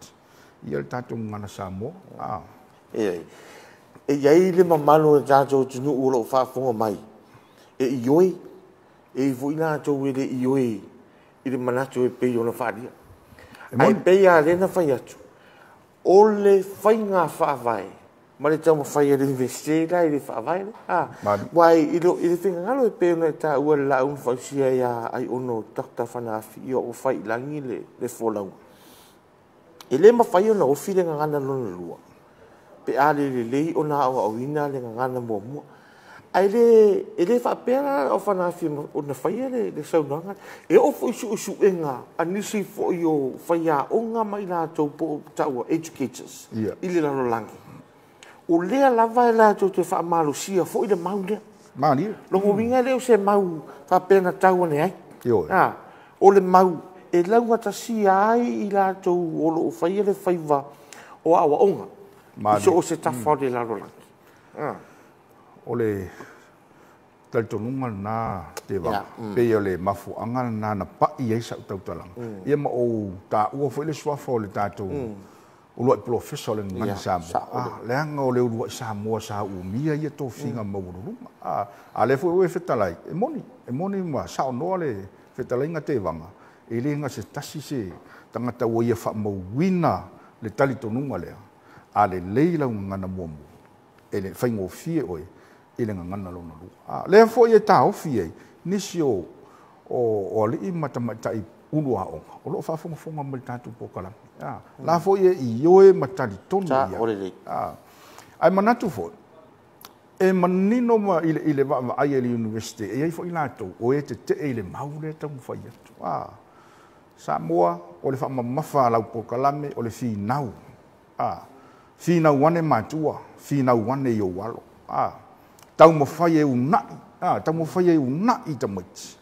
ia le tatou gagana Samoa.
E i ai le mamalu o le tatou atunuu o lo o faafofoga mai, e ioe, e i foi latou e le ioe i le manatu e pei ona faaalia. Ae pei lava lea na fai atu, o le faiga faavae ma le taumafai a le universite la i le faavae lea. Aua i le finagalo e pei ona e taua le Laau na Fausia ia Aiono Dr. Fanaafi, ia ua fai i lagi le folauga. E le mafai ona ofi le gagana lona lua, pe a le lelei ona aoaoina le gagana muamua. Ae le faapea la o Fanaafi ona faia le saunoaga. E oo foi suesuega a nisi foi o faiaoga ma i latou po o taua educators i le lalolagi. O lea lava e latou te faamalosia foi le mau lea. Lona uiga e le o se mau faapea na tau ane ai. O le mau e laugatasia ai i latou o lo o faia le faiva o aoaoga i so o se tafa o le lalolagi.
O le talitonuga lena Tevaga, pei o le mafuaaga lena na pai ai sau tautalaga. Ia ma ou taua foi le suafa o le tatou uluai polofesa o le gagana Samoa. Leaga o le uluai Samoa sa umia ia tofiga maualuluga. A lea foi ua e fetalai, e moni ma saonoa le fetalaiga Tevaga. E le ga se tasi se tagata ua ia faamauina le talitonuga lea, a lelei lau gagana muamua, e le faigofie oe i le gagana lona lua. Lea foi e taofi ai nisi o alii ma tamaitai ulu aoga o loo faafogafoga mai le tatou polokalame. La foi e ioe ma talitonu ia. Ae manatu foi, e manino ma i le vaavaai e le University, e iai foi latou o e tetee i le mau lea taumafai atu. Samoa, o le faamamafa a lau polokalame, o le finau. Finau ane matua, finau ane i ou alo. Taumafai e unai, taumafai e unai tamaiti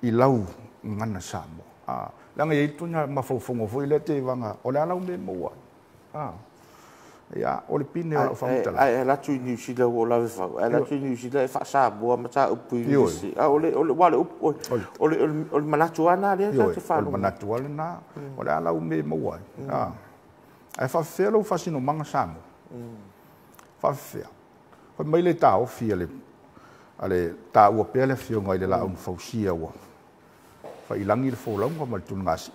i lau gagana Samoa. Leaga e iai tuna mafaufauga foi lea tevaga, o le a lau mea maua ai. Ia, o le pine o lau faamatalaga.
Ae alu atu i Niu Sila ua ou lave fau, ae alu atu i Niu Sila e faa-Samoa ma tā upu i Inilisi. O le manatu lava lena lea tatou te faalogo.
O le manatu lava lena, o le a lau mea maua ai. Ae faafefea lou faasinomaga Samoa. Faafefea. Fai mai le taofi a le taua pea le afioga i le laau na fausia ua failagi le folauga ma le tuligasi.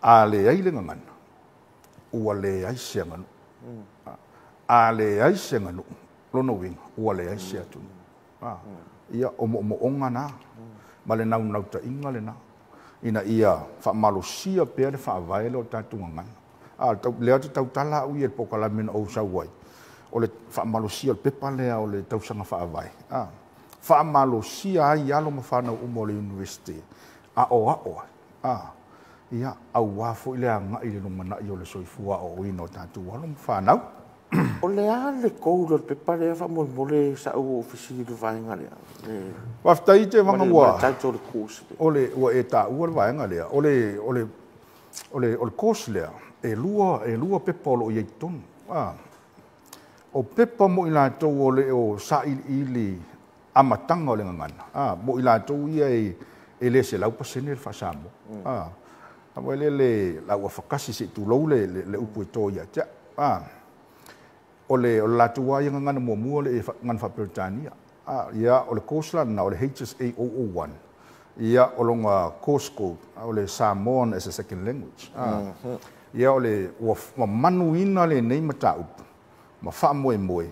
A leai le gagana, ua leai se aganuu. A leai se aganuu, lona uiga, ua leai se atunuu. Ia, o moomooga na, ma le naunautaiga lena, ina ia faamalosia pea le faavae lea o tatou gagana. Lea te tautala au ia i le polokalame na ou sau ai, o le faamalosia o le pepa lea o le tausaga faavae. Faamalosia ai alo ma fanau uma o le University, aoao ai. Ia, auā foi le agai i le lumanai o le soifua aoaoina o tatou alo ma fanau.
O le a le goal o le pepa lea faamolemole sa ou fesili i le vaega lea?
Faafetai te vaga ua o le ua e taua le vaega lea. O le course lea, e lua pepa o loo i ai totonu. O pepa mo i latou o le o sailiili amataga o le gagana. Mo i latou ia e le 100% le faasamoa. Aua le lau afakasi se tulou le upu e to ia te au. O le latou lava ia gagana muamua le gagana faa-Peretania. Ia, o le course la lena, o le HSA 001. Ia, o lona course code, o le Samoan as a second language. Ia, o le ua manuina lenei mataupu ma faamoemoe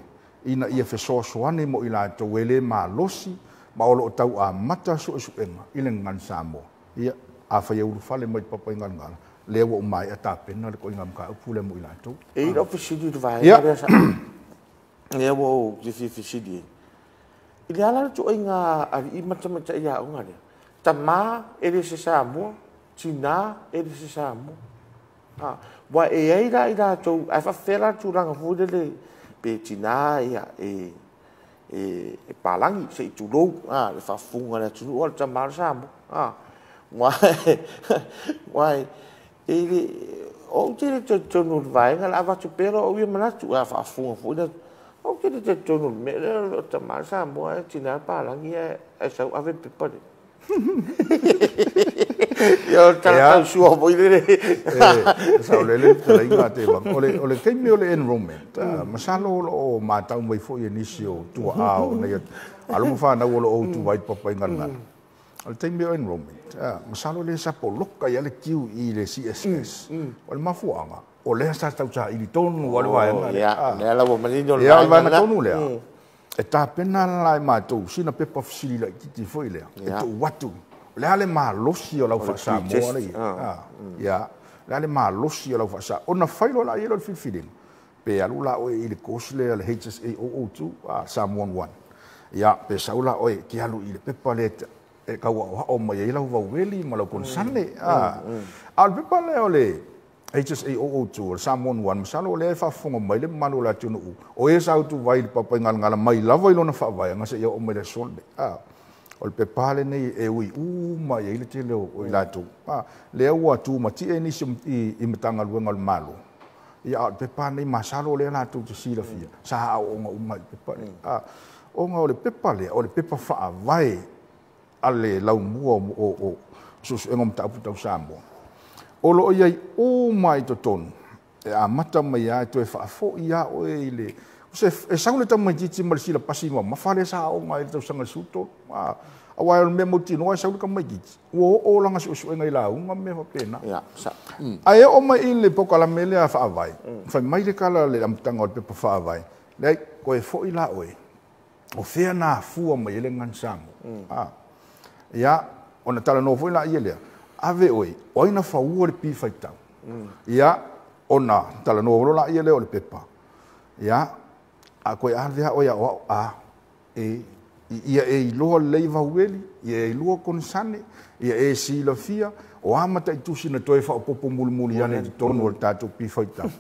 ina ia fesoasoani mo i latou e le malosi ma o loo tau amata suesuega i le gagana Samoa. Ia, afai e ulufale mai le papa i Galgala, lea ua umaea tapena le koiga mataupu lea mo i latou.
E i lau fesili i le vaega lea sa lea ua ou fesili ai. I le ala le tuaiga alii ma tamaitai aoga lea, tamā e le se Samoa, tinā e le se Samoa. Ua e ai la i latou, ae faafefea la le tulaga foi lele pe tinā ia e palagi se i tulou le faafofoga a le atunuu o le tamā o le Samoa. Ua e le ou te le talitonu i le vaega la avatu pea lou ia manatu a faafofoga foi le ou te le talitonu i le mea lea o le tamā o le Samoa e tinā palagi ae sau ave le pepa lea. Ia o le talatau foi lele.
Sau lele talaiga te vaga. O le taimi o le enrollment, masalo o loo matau mai foi e nisi o tuaa o nei alo ma fanau o loo utu vai papa i Galgala. O le taimi o enrollment, masalo le sa poloka ia le QE le CSS. O le mafuaaga, o lea sa tausaili tonu o le vaega lea.
Lea la ua manino le vaega
tonu lea. E tapena la e matou sina pepa fesili laitiiti foi lea. E tuu atu. O le a le malosi o lau faasamoa le ia. Ia, le a le malosi o lau faasamoa. Ona fai loa la ia le filifiliga. Pe alu la oe i le course lea le HSA 002, Samoan 1. Ia, pe sau la oe ke alu i le pepa lea e kauaoao mai ai lau vaueli ma lau konsane. A o le pepa lea o le HSA 002, o le Samoan 1, masalo o lea e faafofoga mai le mamalu o le atunuu. O e sa utuvai i le papa i Galgala mai lava i lona faavaega seia oo mai le aso lenei. O le pepa lenei e ui uma i ai le tele o i latou. Lea ua tumatie nisi i Matagaluega o le Malo. Ia, o le pepa lenei masalo o lea latou te silafia. Sa aooga uma i le pepa lea. Ona o le pepa lea, o le pepa faavae a le laumua o suesuega o mataupu tau Samoa. O loo iai uma i totonu, e amata mai lava e toe faafoi lava oe i le e sau le tamaitiiti ma le silapasi mamafa lea sa aoga ai le tausaga 13. Aua o le mea mautinoa e sau le tamaitiiti, ua oo lana suesuega i lauga ma mea faapena. Ae oo mai i le polokalame lea faavae, fai mai le tala i le amataga o le pepa faavae, leai, toe foi la oe, o fea na afua mai ai le gagana Samoa. Ia, ona talanoa foi laia lea, ave oe, o ai na faua le pi faitau. Ia, ona talanoa loa laia lea o le pepa. Ia, a toe ave a oe aoao a, e, ia e iloa lelei vaueli, ia e iloa konesane, ia e silafia, o a mataitusi na toe faaopoopo mulimuli ane i totonu o le tatou pi faitau.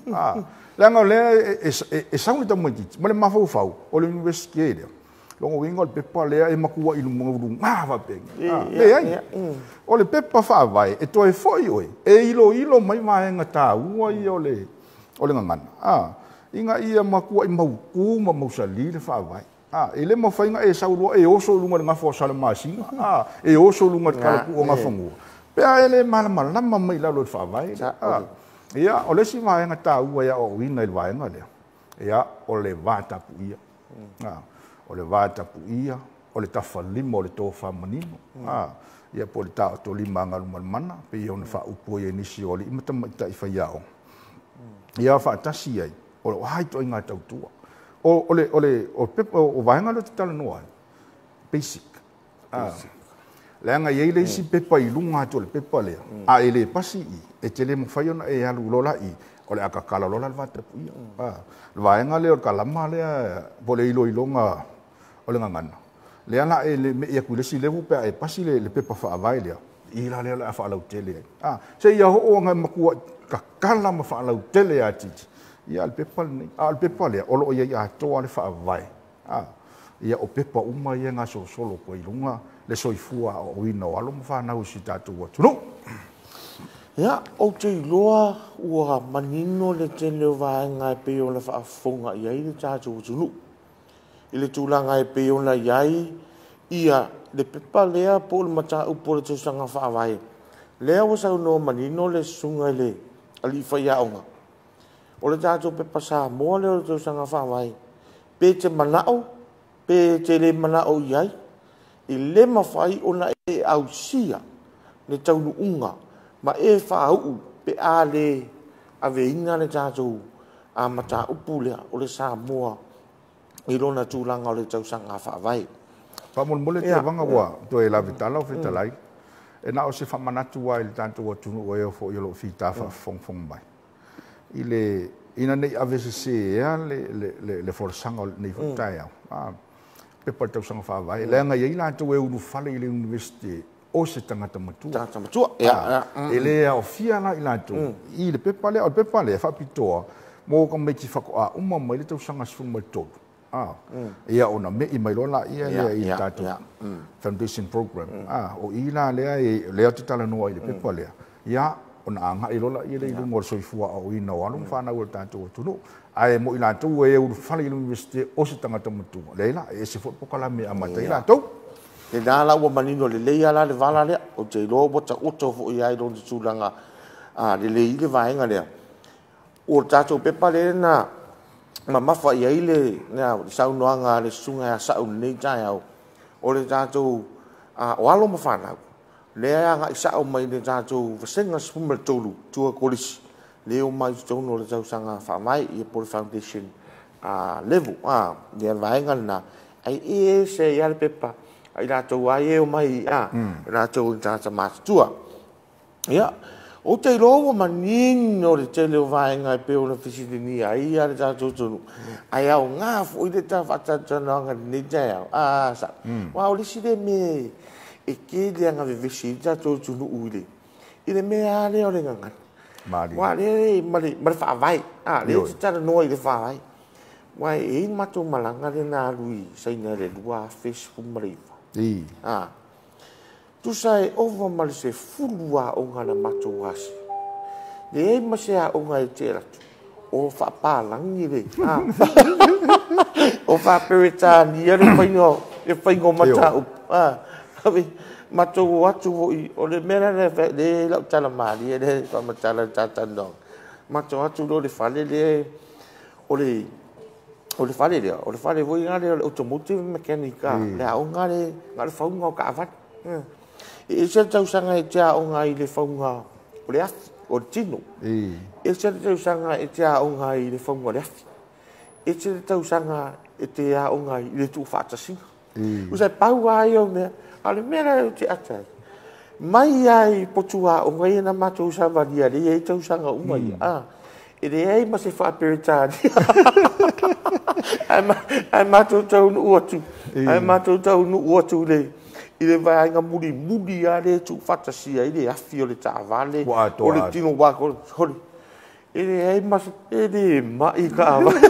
Leaga o lea e sau le tamaitiiti ma le mafaufau o le universite lea. Logo uiga o le pepa lea e matua i luga faapena. Leai. O le pepa faavae e toe foi oe, e iloilo mai vaega taua ia o le gagana. Ina ia matua i mautu ma mausali le faavae. E le mafai na e sau loa e oso i luga o le gafa o Salamasina, e oso i luga o le talatuu o Gafanua, pe a e le malamalama mai lalo i le faavae. Ia, o le isi vaega taua e aoaoina i le vaega lea, ia, o le vatapuia. O le vatapuia, o le tafalima o le tofa manino. Ia, po o le taotolima a galumalemana, pei ona faaupu ai e nisi o alii ma tamaitai faiaoga. Ia, faatasi ai, o lo o a ituaiga tautua. O le pepa, o vaega lea ou te talanoa ai, basic. Leaga e i ai le isi pepa i luga atu o le pepa lea, a e le pasi i, e te le mafai ona e alu loa la i, o le a tatala loa la le vatapuia. Le vaega lea o le kalama lea, po o le iloiloga o le gagana, lea la e mei atu i le isi level pe a e pasi le pepa faavae lea, i la lea o le a faalautele ai. Se ia oo ina matua tatala ma faalautele atiti, ia le pepa lenei. A o le pepa lea, o lo o iai atoa le faavae. Ia o pepa uma ia gasolosolo atu ai i luga le soifua aoaoina o alo ma fanau i si tatou atunuu.
Ia, ou te iloa ua manino le tele o vaega e pei ona faafofoga i ai le tatou atunuu. I le tulaga e pei ona i ai ia le pepa lea po o le mataupu o le tausaga faavae. Lea ua saunoa manino le susuga i le alii faiaoga. O le tatou pepa Samoa lea o le tausaga faavae, pe te manao, pe te le manao i ai, e le mafai ona e ausia le taunuuga ma e faauu pe a le aveina le tatou mataupu lea o le Samoa i lona tulaga o le tausaga faavae.
Faamolemole Tevaga ua toe lavetala o fetalai, e na o se faamanatu ai i le tatou atunuu e foi o lo o fita faafofogofogo mai. I le ina nei avesese le folasaga o lenei foi taeao. Pepa o le tausaga faavae, leaga e i ai latou e ulufale i le universite o se tagata matua.
Tagata matua,
E le aofia la i latou i le pepa lea. O le pepa lea e faapitoa mo tamaiti faatoa uma mai le tausaga 13. Ia ona mei mai loa laia lea i le tatou foundation program. O i la lea lea ou te talanoa i le pepa lea. Ia, ona agai loa laia lea i luga o le soifua aoaoina o alo ma fanau o le tatou atunuu. Ae mo i latou e ulufale i le universite o se tagata matua, leai la, e ese foi polokalame e amata ai latou.
Lena la ua manino lelei la le vala lea. Ou te iloa ua taoto foi ai lona tulaga lelei i le vaega lea. O le tatou pepa lea na mamafa i ai le saunoaga a le susuga ia Sau lenei taeao, o le tatou o alo ma fanau, lea e agai sao mai le tatou vasega 13 tua kolisi, lea o mai totonu o le tausaga faavae, ia po o le foundation level, ia le vaega lena, ai e ese ai le pepa, ai latou ai e o mai, latou i tagata matutua. Ia, ou te iloa ua manino le tele o vaega e pei ona fesiligia ai ia le tatou atunuu, ae aoga foi le ta faatalatalanoaga i lenei taeao. Sa, aua o le isi lea mea e tele lava vevesi ai le tatou atunuu i le mea lava lea o le gagana. Aua lea ma le faavae, lea e te talanoa i le faavae. Aua e i ai le matou malaga lea na alu i Saina i le 2019. Tusa e ova ma le 10 aoga na matou asi. Leai ma se aoga e te atu, o faapalagi le, o faaperetania le faiga o mataupu. Matou o atu foi, o le mea lea le lau tala malie lea faamatala le talatalanoaga. Matou atu loa i le fale lea, o le O le fale lea, o le fale foi lea o le automotive mechanic, le aoga le na o le fauga o taavale. E ese le tausaga e te aoga ai i le fauga o le afi, o le tino. Ese le tausaga e te aoga ai i le fauga o le afi. Ese le tausaga e te aoga ai i le tuufaatasiga. Usa e pau lava ia o mea, a o le mea la ou te ata ai, mai lava i potu aoga ia na matou savalia lea e i ai tausaga uma ia, e leai ma se faa-Peretania. Ae matou taunuu atu, ae matou taunuu atu i le vaega mulimuli lava lea e tuufaatasia ai le afi o le taavale, o le tino ua atoa. E leai ma se, e le mai taavale.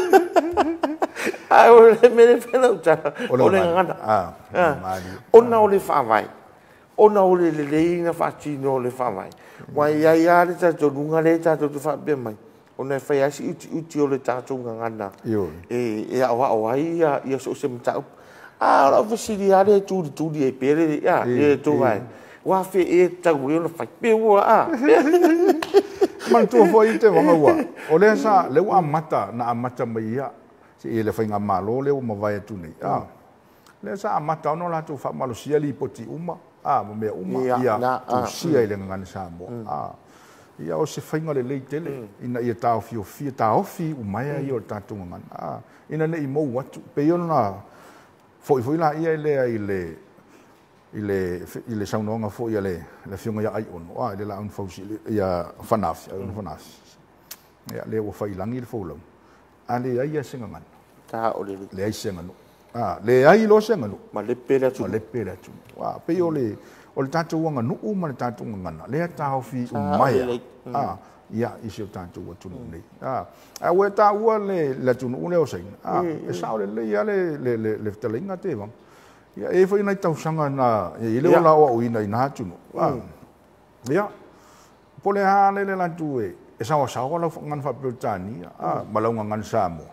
Ae o le mea lea e fai lau tala, o le gagana. Ona o le faavae, ona o le lelei ona faatino o le faavae. Ua i ai lava le talitonuga lea tatou te faapea mai, ona e fai lava si utiuti o le tatou gagana e aoao ai ia so o se mataupu. A o lau fesili lava lea e tulituli ai pea le tou vaega, ua afe ea e tatau ai ona fai? Pe ua a?
Manatua foi te wanga ua. O lea sa, le ua amata, na amata mai ia, se i le whainga malo le ua mavae atu nei. Lea sa amata ona latou faamalosia lipoti uma, ma mea uma, ia tusia i le gagana Samoa. Ia o se faiga lelei tele, ina ia taofiofia, taofi umaea ia o le tatou gagana. Ina nei mou atu, pei ona foi foi la ia lea i le saunoaga foi a le afioga ia Aiono, i le laau na fausi ia Fanafi, Aiono Fanafi. Ia lea ua faiilagi le folau. A leai se gagana. Leai se gagana. Leai lo se gagana.
Ma lepe le atunuu.
Ma lepe le atunuu. Pei o le tatou aganuu ma le tatou gagana, lea taofi umaea. Ia, i si o tatou atunuu nei. A ua taua le atunuu lea o Saina. E sao lelei lava le fetalaiga te vanga. Ia, e foi nai tausaga na, e le o la o au ina i nā atunuu. Ia, po le a le le latu e sawasawa lau ngana faa-Peretania, ma lau ngana Samoa.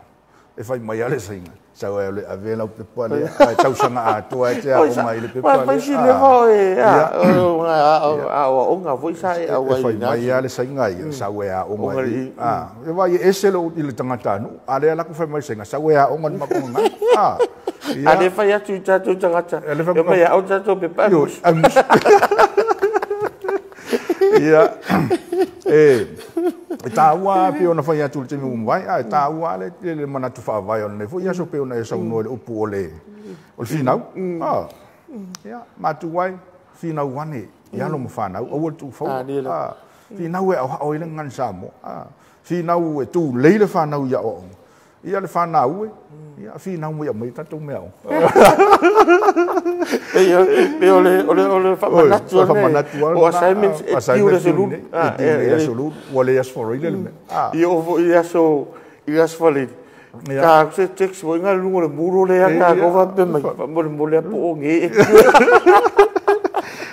E fai mai ale sainga. Sau e le ave lau pepa le, tausaga atoa e te a o mai le pepa le.
Fai si le fao e, a o onga foi sa e au ai.
E fai mai ale sainga ia, sau e a o mai. E vai ese lo i le tangata nu, a le ala ku fai mai sainga, sau e a o ngan makonga.
A le fai atu i tatou tangata, e mai a o tatou pepa.
Ia, e tāua pe ona fai atu le temi umai, e tāua le manatu whaavai o nei foi, ia so pe ona e saunoa le upu o le whinau. Ia, mātu wai, whinau wane, ia lo ma whanau, aua tu fau. Whinau e au hao i le ngani Samoa. Whinau e tū leile whanau ia o. Ia le whanau e, ia whinau mo ia mai tatou mea o.
Pe o le whamanatu o assignments e tiu le solulu.
E tiu le solulu, ua le asforo ile le mea.
Ia o fo i aso falili. Ka se text mo inga lungo le muro le aka ko fa pe mai mo le mo le po o nge.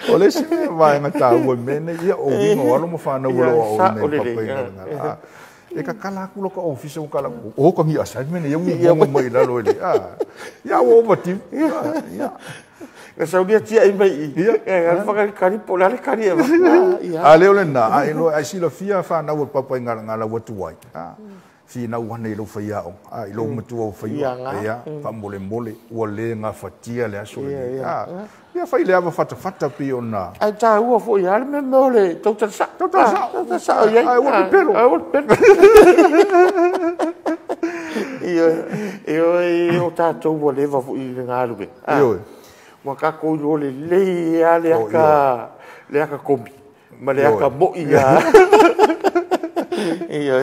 O le se vaenga tāua mene ia o winga o alo mo whanau o loa o nei papaina. E ka kala aku lo ka office o kala o ka ngi assignment ia mo mai lalo ele. Ia o ovati. Ia.
Ka saulia tia i mai i. E whakari kari po le kari e.
A leo le nā, a elo ai sila fia whanau o papaina ngā lau atu ai. Whinau ane i lau whaiao, i lau matua o whaiao, ia, whamole mole, ua le ngā whatia le aso le. Ia whai le awa whatawhata pi o nā.
Ai tā ua fo i ale me meo le tautala sa.
Tautala sa.
Tautala sa o iai.
Ai ua pepelo.
Ai ua pepelo. Io o tātou ua lewa fo i le ngā luwe. Ua kako i le lei a le aka komi. Ma le aka moi a. Ia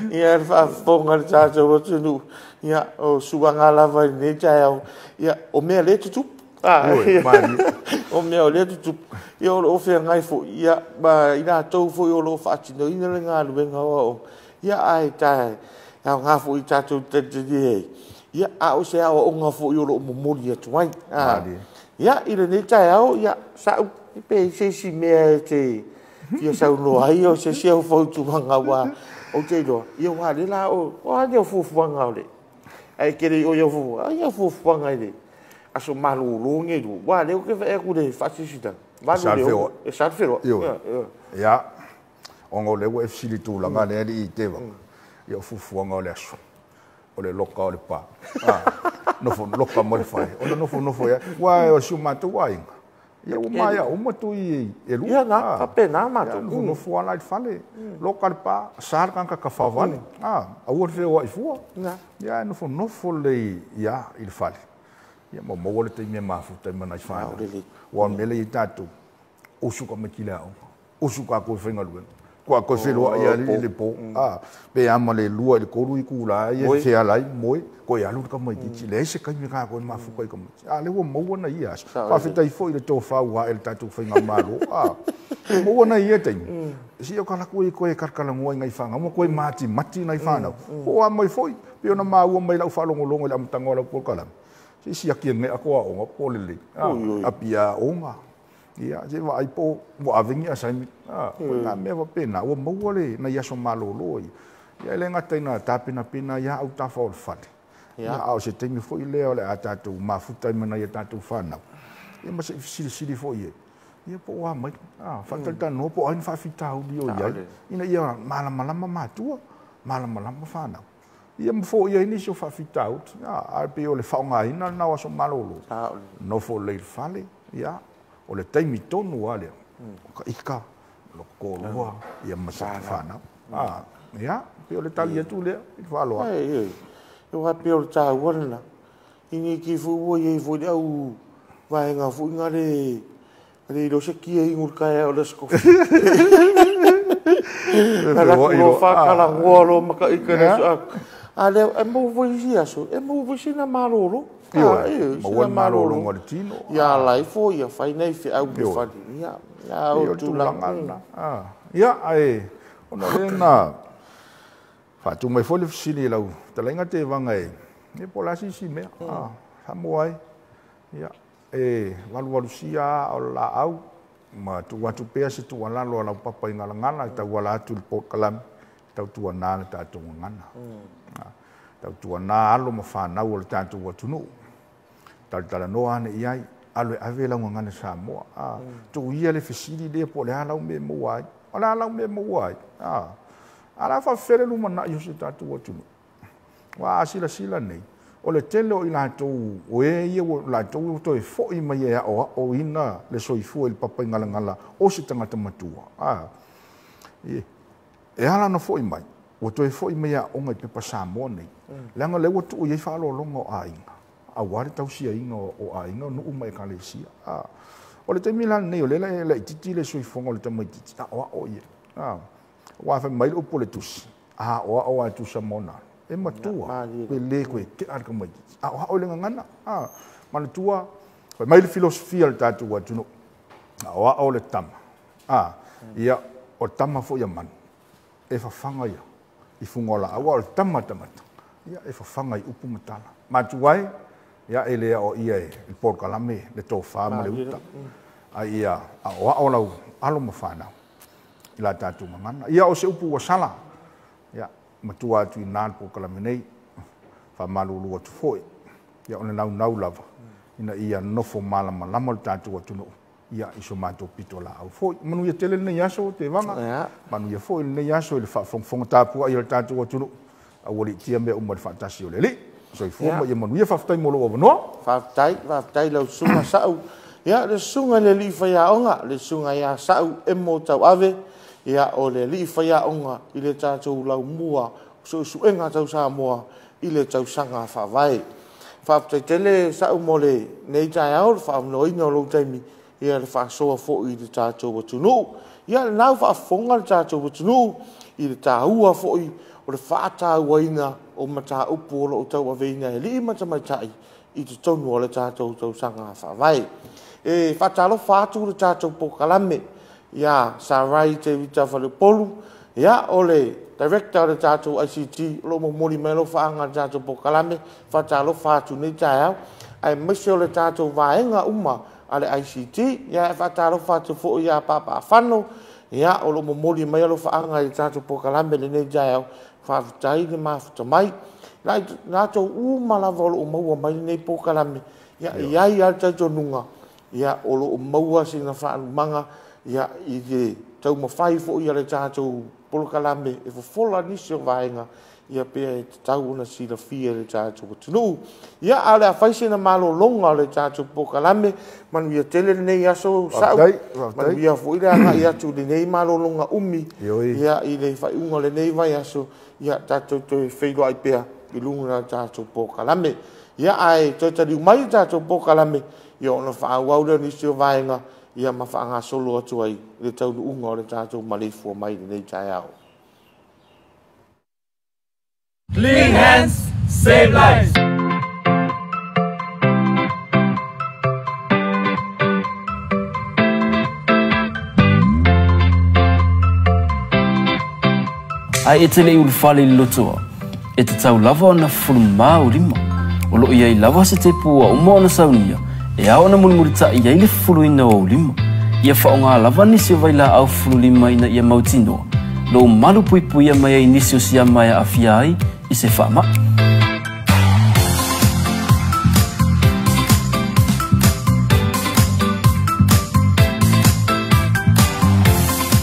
le faafofoga le tatou atunuu, ia o suaga lava i lenei taeao, ia o mea lea tutupu. O mea o lea tutupu, ia o loo feagai foi, ia ma i latou foi o loo faatinoina le galuega o aoaoga, ia ae tae aoga foi i tatou talitalia ai, ia a o se aoaoga foi o loo momoli atu ai. Ia i lenei taeao, ia sa'u pe se isi mea e te ia saunoa ai o se isi au fautuaga ua ou te iloa, ia ua le la o a le fuafuaga o le ai kere o ia fuafuaga, ia fuafuaga i le aso malolo nge lu, ua le o ke vae aku le faasisita, valu le o, e sa le feloa.
Ia, ona o le ua e fesili tulaga lea alii i te vaka, ia o fuafuaga o le aso. O le loka o le pa. Nofo loka mo le fale. Ona nofonofo ia. Ua o si o matou aiga. Ia ua maea uma tui e lua.
Ia na, faapena matou.
Nofonofo ala i le fale. Loka le pa, sa le tagata tafavale. Aua le feoai fua. Ia nofonofo lelei ia i le fale. Ia ma maua le taimi e mafuta ai ma nai fanau. Ua o le mea lea i tatou. Usu ka tamaiti i le aoga. Usu ka koe faigaluega. Kua koe feloai ali le po. Pe ama le 2 i le 3 itula ia feala ai moe koe alu le tamaitiiti. Leai se taimi ka koe mafuta i tamaiti. A lea ua maua na ia aso. Faafetai foi i le tofa ua ae le tatou faigamalo. Maua na ia taimi. Si o kalaku i koe kalakalanoa i nai fanau, ma koe matimati nai fanau. Po o a mai foi, pe ona maua mai lau faalogologo i le amataga o lau polokalame. Se siaki e ngai ako aoga po o lelei. Apia aoga. Ia, se vaai po ua ave ni assignment. O nā mea faapena, ua maua le nai aso malolo ia. Ia e le gata ina tapenapena ia au tafa o le fale. Ia, a o se taimi foi lea o le a tatou mafuta ai ma nai a tatou fanau. Ia ma se i fesilisili foi e. Ia po o a mai. Faatalitanoa po o ai ni faafitauli o i ai. Ina ia malamalama matua, malamalama fanau. Ia ma foia ai nisi o faafitauli. A pei o le faaaogaina lena o aso malolo. Nofo lelei i le fale, ia, o le taimi tonu lava lea. O ka ika, o toalua, ia ma sa fanau. Ia, pei o le tali atu lea i le faaaloalo.
E ua pei o le taua lena. I ni ti foi ua iai foi le au vaega foi na le ilo se kia inu le taeao o le Aso Tofi. Ala ku lo whakalanoa lo maka ika le aso. A lea, e maua foi isi aso, e maua foi sina malolo.
Ioe, maua le malologa o le tino.
Ia ala ifo, ia fai nei feau le fale. Ia, ia o
O le tulaga lena. Ia, ae, ona o lea na faatu mai foi le fesili i lau fetalaiga Tevaga e, ia po o le a se isi mea. Samoa ai, ia, e valuvalusia aa o le laau, ma tuu atu pea se tuualalo a lau papa i Galagala e tauala atu i le polokalame, tautuana le tatou gagana. Tautuana alo ma fanau o le tatou atunuu. Talatalanoa ane i ai, alo e ave lau gagana Samoa. Tuu ia le fesili lea po o le a lau mea e maua ai. O le a lau mea e maua ai. A la faafefea le lumanai o si o tatou atunuu. Ua a silasila nei, o le tele o i latou, o e ia ua latou ua toe foi mai e aoaoina le soifua i le papa i Galagala o se tagata matua. E ala ona foi mai, ua toe foi mai aoga i pepa Samoa nei. Leaga lea ua tuu i ai faaaloaloga o aiga, aua le tausiaina o aiga, o nuu ma ekalesia. O le taimi la lenei, o lea e laitiiti le soifuaga o le tamaitiiti, aoao ia. Ua fai mai le upu o le tusi, aoao a tusa ma ona alo. E matua, pe le koe tea le tamaitiiti. Aoao i le gagana. Manatua, fai mai le filosofia o le tatou atunuu. Aoao le tama. Ia, o le tama foi a manu, e fafaga ia i fuga o laau, a o le tama tagata, ia, e fafaga i upu ma tala. Matua ai, ia, e le aoaia e le polokalame le tofa ma le uta. Ai ia, aoao lau alo ma fanau i la tatou gagana. Ia, o se upu ua sala, ia, matua atu i nā le polokalame nei, faamalulu atu foi, ia, o le naunau lava, ina ia nofo malamalama le tatou atunuu, ia, i so matou pito laau foi. Manuia tele lenei aso, Tevaga. Manuia foi lenei aso i le faafogafoga tapuai o le tatou atunuu. Aua liitia mea uma i le faatasi o le Alii. Soifua ma ia manuia, faafetai mo lou avanoa.
Faafetai, faafetai lau susuga Sa'u. Ia, le susuga i le alii faiaoga, le susuga ia Sa'u Emo Tauave, ia, o le alii faiaoga i le tatou laumua o suesuega tau Samoa i le tausaga faavae. Faafetai tele Sa'u mo lenei taeao, le faavanoaina o lou taimi, ia le faasoa foi i le tatou atunuu. Ia, lena ua faafofoga le tatou atunuu i le taua foi o le faatauaina o mataupu o lo o tauaveina e alii ma tamaitai i totonu o le tatou tausaga faavae. E faatalofa atu le tatou polokalame ia Sarai Tevita Faleupolu, ia, o le director o le tatou ICT o lo o momoli mai alofaaga i le tatou polokalame. Faatalofa atu nei taeao, aemaise o le tatou vaega uma a le ICT. Ia, e faatalofa atu foi ia Papaafano, ia, o lo o momoli mai alofaaga i le tatou polokalame lenei taeao. Faafetai le mafuta mai. Latou uma lava o lo o maua mai lenei polokalame, ia, e i ai lava le talitonuga, ia, o lo o maua sina faalumaga, ia, i le taumafai foi a le tatou polokalame e fofola nisi o vaega, Ia pea e tatau ona silafia e le tatou atunuu. Ia a o le a fai sina malologa o le tatou polokalame, manuia tele lenei aso Sa'u, manuia foi le agai atu i lenei malologa umi, ia i le faaiuga o lenei vaiaso, ia tatou toe feiloai pea i luga o le tatou polokalame. Ia ae toe taliu mai le tatou polokalame, ia ona faaauau lea o nisi o vaega, ia ma faagasolo atu ai le taunuuga o le tatou maleifua mai i lenei taeao.
Clean hands, save lives.
Ae e te le i ulufale i le lotoa, e tatau lava ona fufulu mamā ou lima. O lo o i ai lava se tepu ua uma ona saunia e ao ona mulimulita'i ai le fufuluina o ou lima. Ia faaaoga lava nisi o vailaau fufulu lima ina ia mautinoa lou malu puipuia mai ai nisi o siama e aafia ai i se faama'i.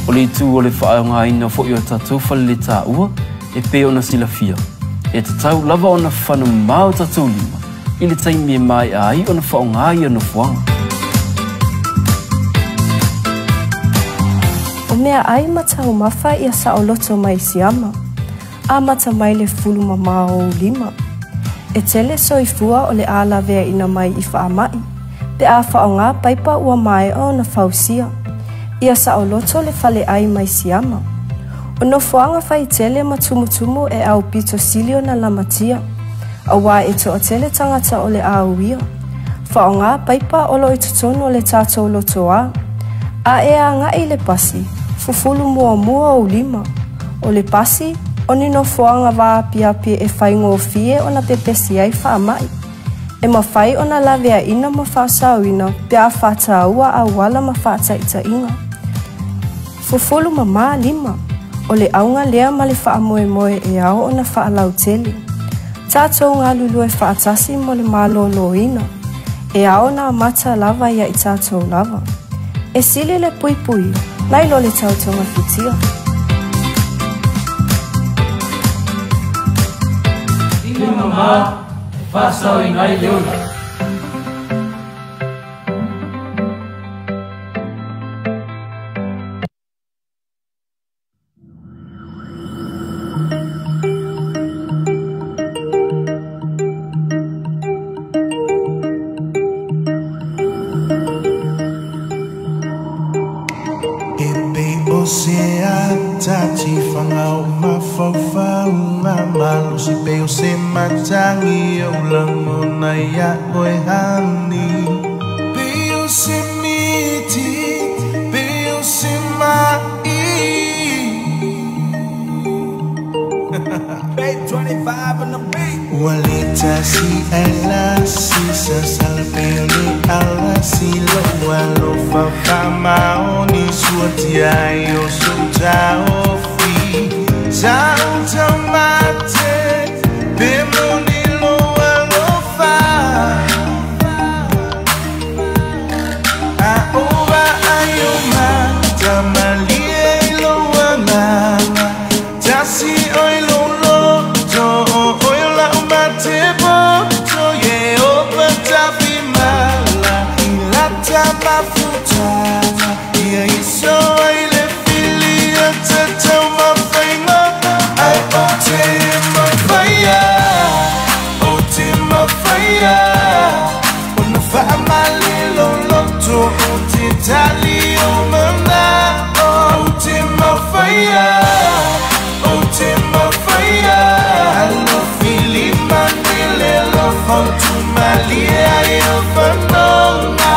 O le itu o le faaaogaina foi o tatou faleletaua e pei ona silafia, e tatau lava ona fana mamā o tatou lima i le taimi e mae'a ai ona faaaoga ia nofoaga.
O meaai ma taumafa ia saoloto mai siama, amata mai le fufulu mamā o ou lima. E tele soifua o le a laveaina mai i faama'i, pe a faaaoga paipa ua maea ona fausia. Ia saoloto le faleai mai siama. O nofoaga faitele ma tumutumu e aupito sili ona lamatia, auā e toatele tagata o le a uia. Faaaoga paipa o lo o i totonu o le tatou lotoa. A e agai i le pasi, fufulu muamua ou lima. O le pasi, o ni nofoaga vaapiapi e faigofie ona pepesi ai faama'i. E mafai ona laveaina ma faasaoina pe a faataua auala ma faataitaiga. Fufulu mamā lima. O le auga lea ma le faamoemoe e ao ona faalautele. Tatou galulue faatasi mo le malōlōina. E ao ona amata lava ia i tatou lava. E sili le puipuia, nai lo le tau togafitia.
Lima mamā e faasaoina ai le ola.
E pei o se ata tifaga o mafaufauga malosi pei o se matagi ou lagona iā oe hani. Pei o se miti, pei o se ma'i.
Bay 25 on the beat.
Ua le tasi ae lasi sasala pei o le alasi lou alofa faamaoni suatia ai o sou taofi. Sa ou taumate pe moni lou alofa. A o vaai o matamalie i lou agaga. Tasi oi lou loto, o oi o lau matepoto, ye o patafimala i lata mafutaga. Ia iso ai le filia tatau mafaiga, ai o te mafaia, o te mafaia. Ona faamalilo loto o te tali o mana'o. O te mafaia, o te mafaia. Alofilimani le alofa utumalie ai o fanoga.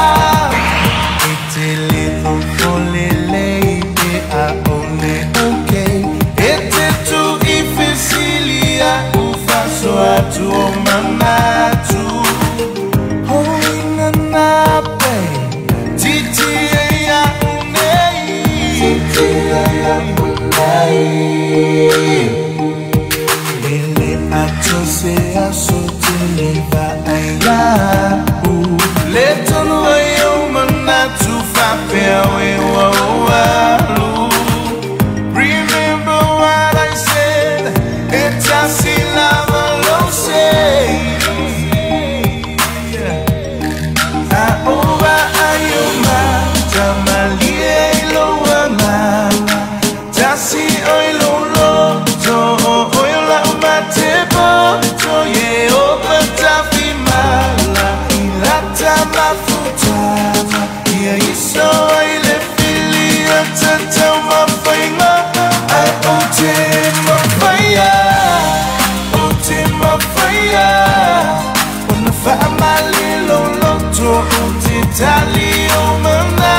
loto ou te tali o mana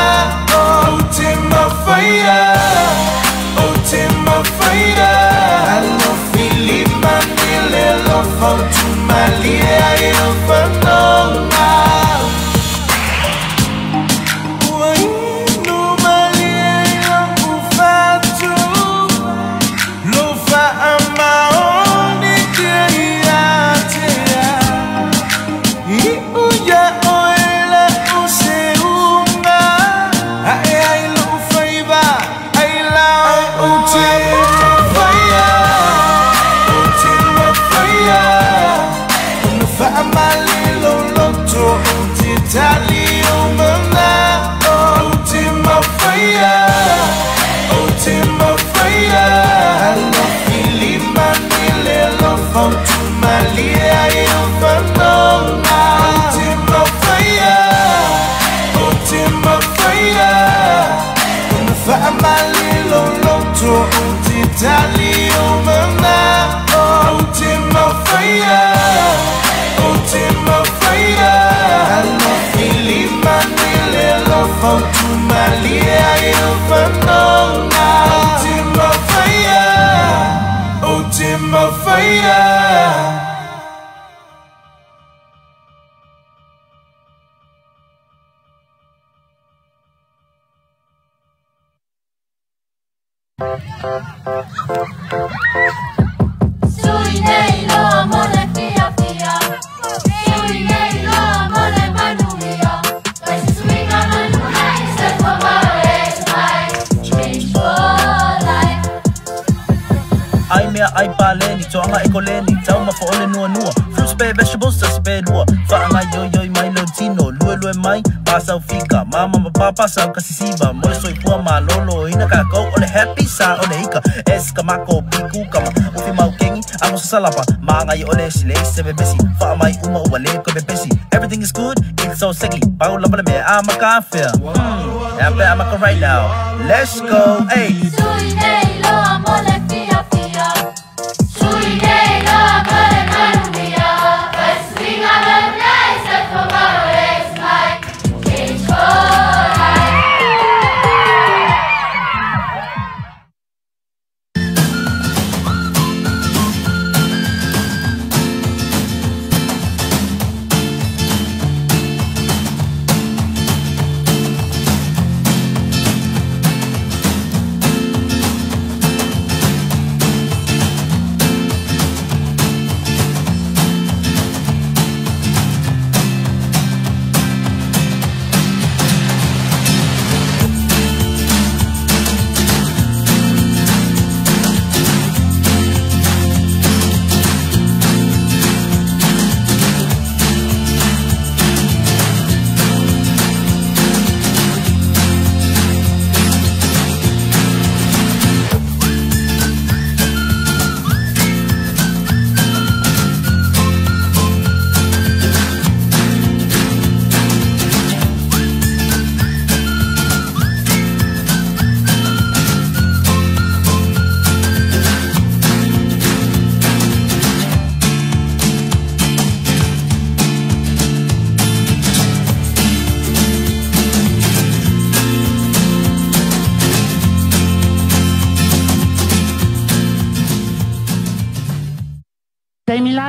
ou te mafaia ou te mafaia alo filima ni le alofa o tumalie ai o fanoga ua inu malie i lou fatu lo faamaoni te ia te ia iu ia oe lau seuga ae ai lou faiva ai la ou te mafaia ou te mafaia ona faamalilo loto ou te tali o mana ou te mafaia ou te mafaia alo filima ni le alofa o tumalie ai o fanoga ou te mafaia ou te mafaia ona faamalilo loto ou te tali o mana ou te mafaia ou te mafaia alo filima ni le alofa o tumalie ai o fanoga ou te mafaia ou te mafaia.
Sui nei loa mo le fia fia, sui nei loa mo le manuia. Vai se suiga manu nei, se fomaro e mai, change for life.
Ai mea ai paleni, toanga e koleni, tau ma fo ole nua nua. Fruits be vegetables, sas be lua. Whaanga yo yo mai lo tino, lue lue mai, pa sau fika. Mama ma papa sau kasisiva, mole soi pua ma lolo. Ina ka kau ole happy sa ole ika. Es ka mako piku kama, ufi mau kengi, amo sa salapa. Maanga i ole sile se bebesi, wha mai uma ua le ko bebesi. Everything is good, it's so sexy. Pau lamba le mea, I'm a kafia. I'm a right now. Let's go, hey.
Sui nei loa mo le fia fia, sui nei loa mo le manuia. Vai suiga manu nei, se fomaro e mai, change for life.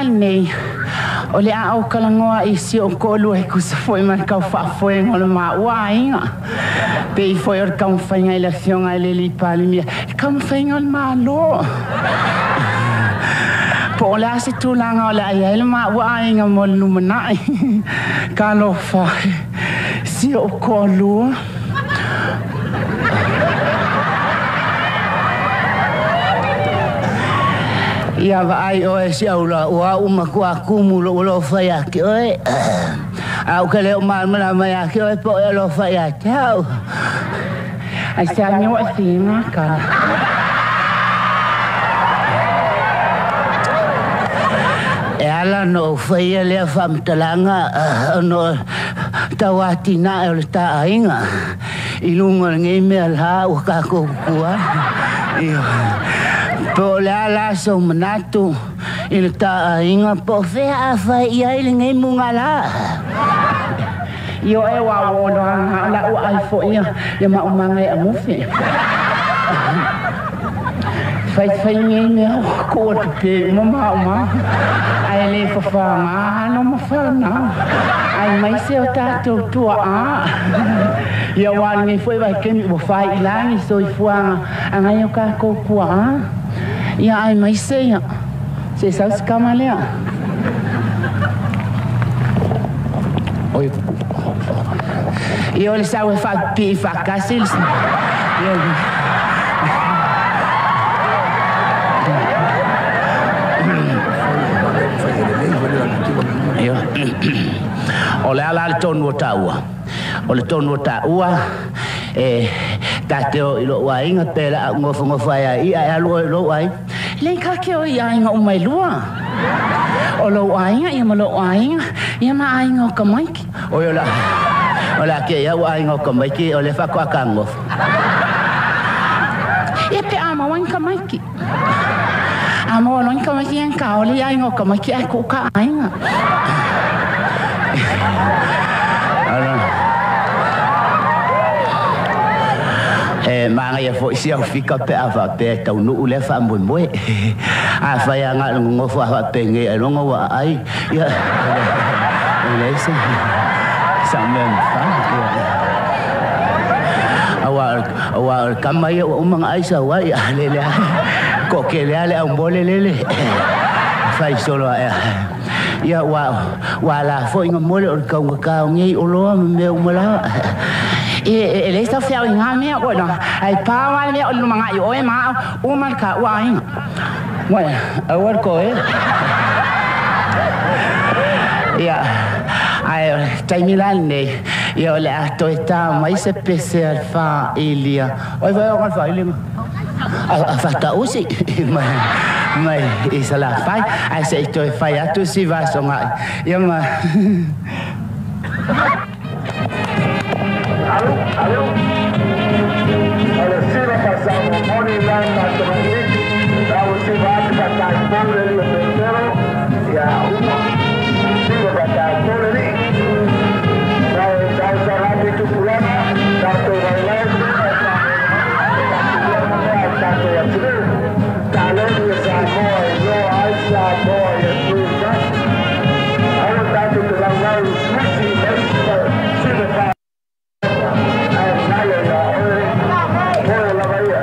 Nei o le a o kalangoa i si o ko'olua e kusa fo'i ma le kaufaʻafoega o le maʻua aiga pe i fo'i o le taumafaiga i le afioga i le alii Palemia le taumafaiga o le mālō po o le a se tulaga o le ai ai le maʻua aiga mo le lumanaʻi kalofa si o ko'olua. Ia vaai oe si aula ua uma kua kumu lo lo fai a ke oe. Au ke le o malama mai a ke oe po e lo fai a te au. Ai se angi wa sima ka. E ala no fai le whamtalanga no tauati na e o le ta ainga. I lunga le ngei mea la ua ka kukua. Iyo. Po le ala so manatu i le ta ainga po fea a fai ia i le ngei munga la. Ia o e wa o no a la ua ai fo ia ia ma umanga e amufi. Fai fai ngai mea ko o te pe uma ma uma. Ai le fafanga no ma whana. Ai mai se o tātou tua a. Ia wā ngai fo e vai kemi ua whai i langi so i fuanga. A ngai o kākou pua a. Ia ai mai se ia. Se sau se kama lea. Oi. Ia o le sau e whapi i whakasi. Ia. Ia. O le ala le tonu o tāua. O le tonu o tāua, e tāte o i lo uainga, pēla au ngofo ngofo ai ai, ai alu o i lo uainga. Lei ka ke o i ainga o mai lua. O lo uainga, ia ma lo uainga, ia ma ainga o ka maiki. O ia o la ke ia uainga o ka maiki, o le whakoa ka ngofo. Ia pe ama wain ka maiki. Ama wain ka maiki ang ka ole ainga o ka maiki ai ko ka ainga. E maanga ia fo isi au fika pe a fa pe tau nuu le fa moe moe. A fa ia ngā ngofo a fa pe nge e longa wa ai. Ia le se. Sa me fa. Awa awa kama ia umanga ai sa wa ia le le. Ko ke le ale au mole le le. Fai solo a. Ia wa wa la fo inga mole o ka unga ka ngi o loa me umala. E le sa fia inga me o no. Ai pa wa me o lumanga i o e ma o ma ka wa inga. Wa a ko e. Ia ai taimi lan nei. Ia o le a toe tā mai se pese al wha ilia. Oi vai o wha ilia. A whata usi. Mai i sa la whai. Ai se i toe whai atu si vaso ngai. Ia ma.
Alu, alu. Ale sila pasamo moni lan matronit. Tau siva atu patai pole li o pentero. Ia uma. Siva patai pole li. Tau sarati tupulana. Tato vailai. Tato atunu. Taloni Samoa i ai Samoa i tuka. Awa tato te laulau switi meista siva pa. Ai naya ia oe. Oe lava ia.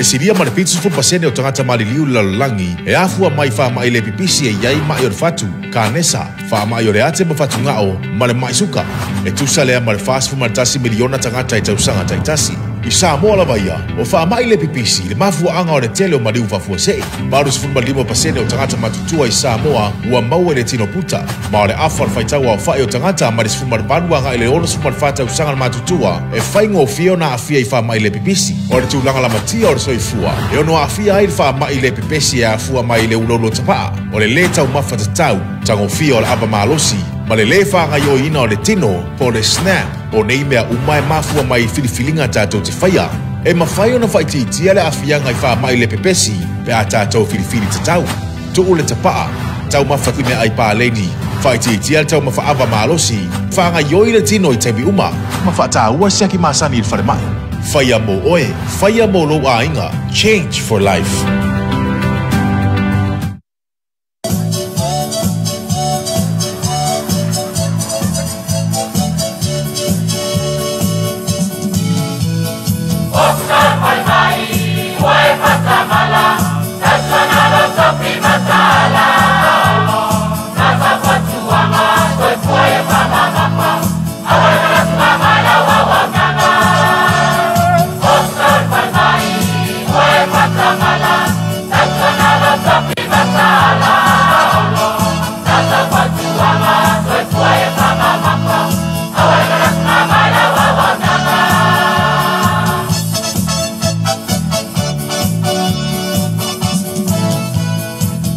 silia ma le 70% o tagata maliliu i le lalolagi e afua mai i faamai le pipisi e i ai ma'i o le fatu, kanesa, faamai o le ate ma fatugao, ma le ma'i suka. E tusa lea ma le 41 miliona tagata i tausaga taitasi. I Samoa lava ia, o faamai le pipisi le mafuaaga o le tele o maliu faafuasei. 85% o tagata matutua i Samoa ua maua i le tino puta, ma o le afa o le faitau aofa'i o tagata mai le 18 agai i le 64 tausaga le matutua e faigofie ona aafia i faamai le pipisi. O le tulaga lamatia o le soifua e ono aafia ai le faamai le pepesi e afua mai i le uloulou tapaa, o le lē taumafa tatau, tagofia o le ava malosi, ma le lē faagaioiina o le tino po o le SNAP. O nei mea uma e mafua mai i filifiliga tatou te faia. E mafai ona faaitiitia le aafiaga i faamai le pepesi pe a tatou filifili tatau. Tuu le tapaa, taumafa i meaai paleni, faaitiitia le taumafa ava malosi, faagaioi le tino i taimi uma, ma faataua siaki masani i le falemai. Faia mo oe, faia mo lou aiga. Change for life.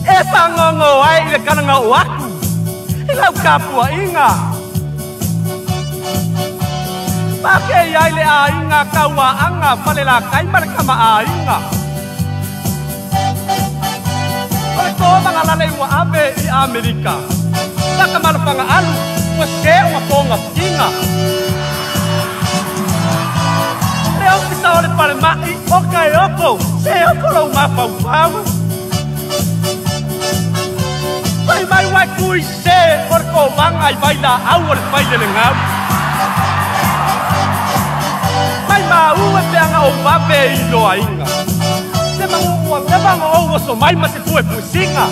E fagogo ai i le kalagao aku i lau tapuaiga. Pakei ai le aiga tauaaga falelakai ma le kamaaiga. O le tovaga lalei ua ave i Amerika. Takamalofaga alu ua se ua togafitiga. Le ofisa o le falemai o kaeoko se oko lou mafaufau. Fai mai uai tui se o le kovaga i vailaau o le failelegau. Mai maua e peaga ou vave i loaiga. Se magu ua leva ma ou oso mai ma se fuefuesiga.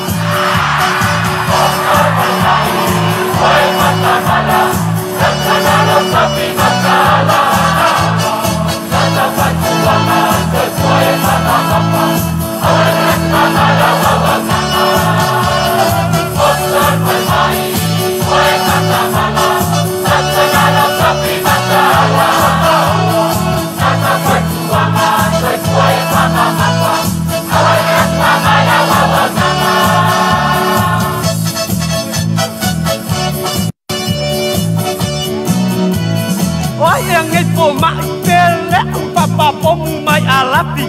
O ai e agei fomaʻi pe leʻu papapomu mai alapi.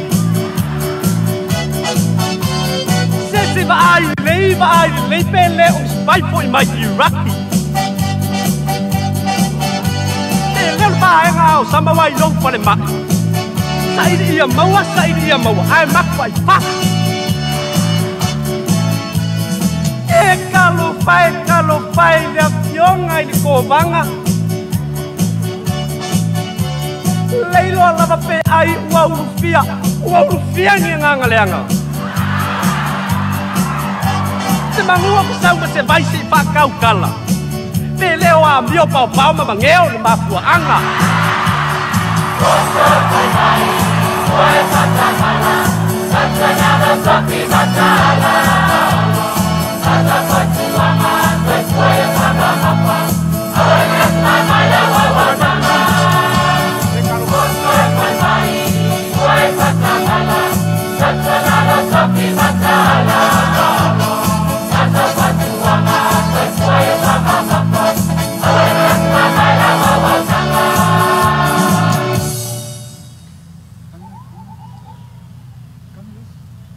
Se se vaai lelei vaai lelei pe lē o sipai foʻi mai Iraki. E leo le vaega o sama ai lou falemaʻi. Saili ia maua, saili ia maua, ae maku ai fasi. E talofa e talofa i le afioga i le kovaga. Leiloa lava pe ai ua ulufia, ua ulufia ni agaga leaga. Se magua masau ma se vai seʻi faakaukala. Pe lē o amio paopao ma mageo le mafuaaga.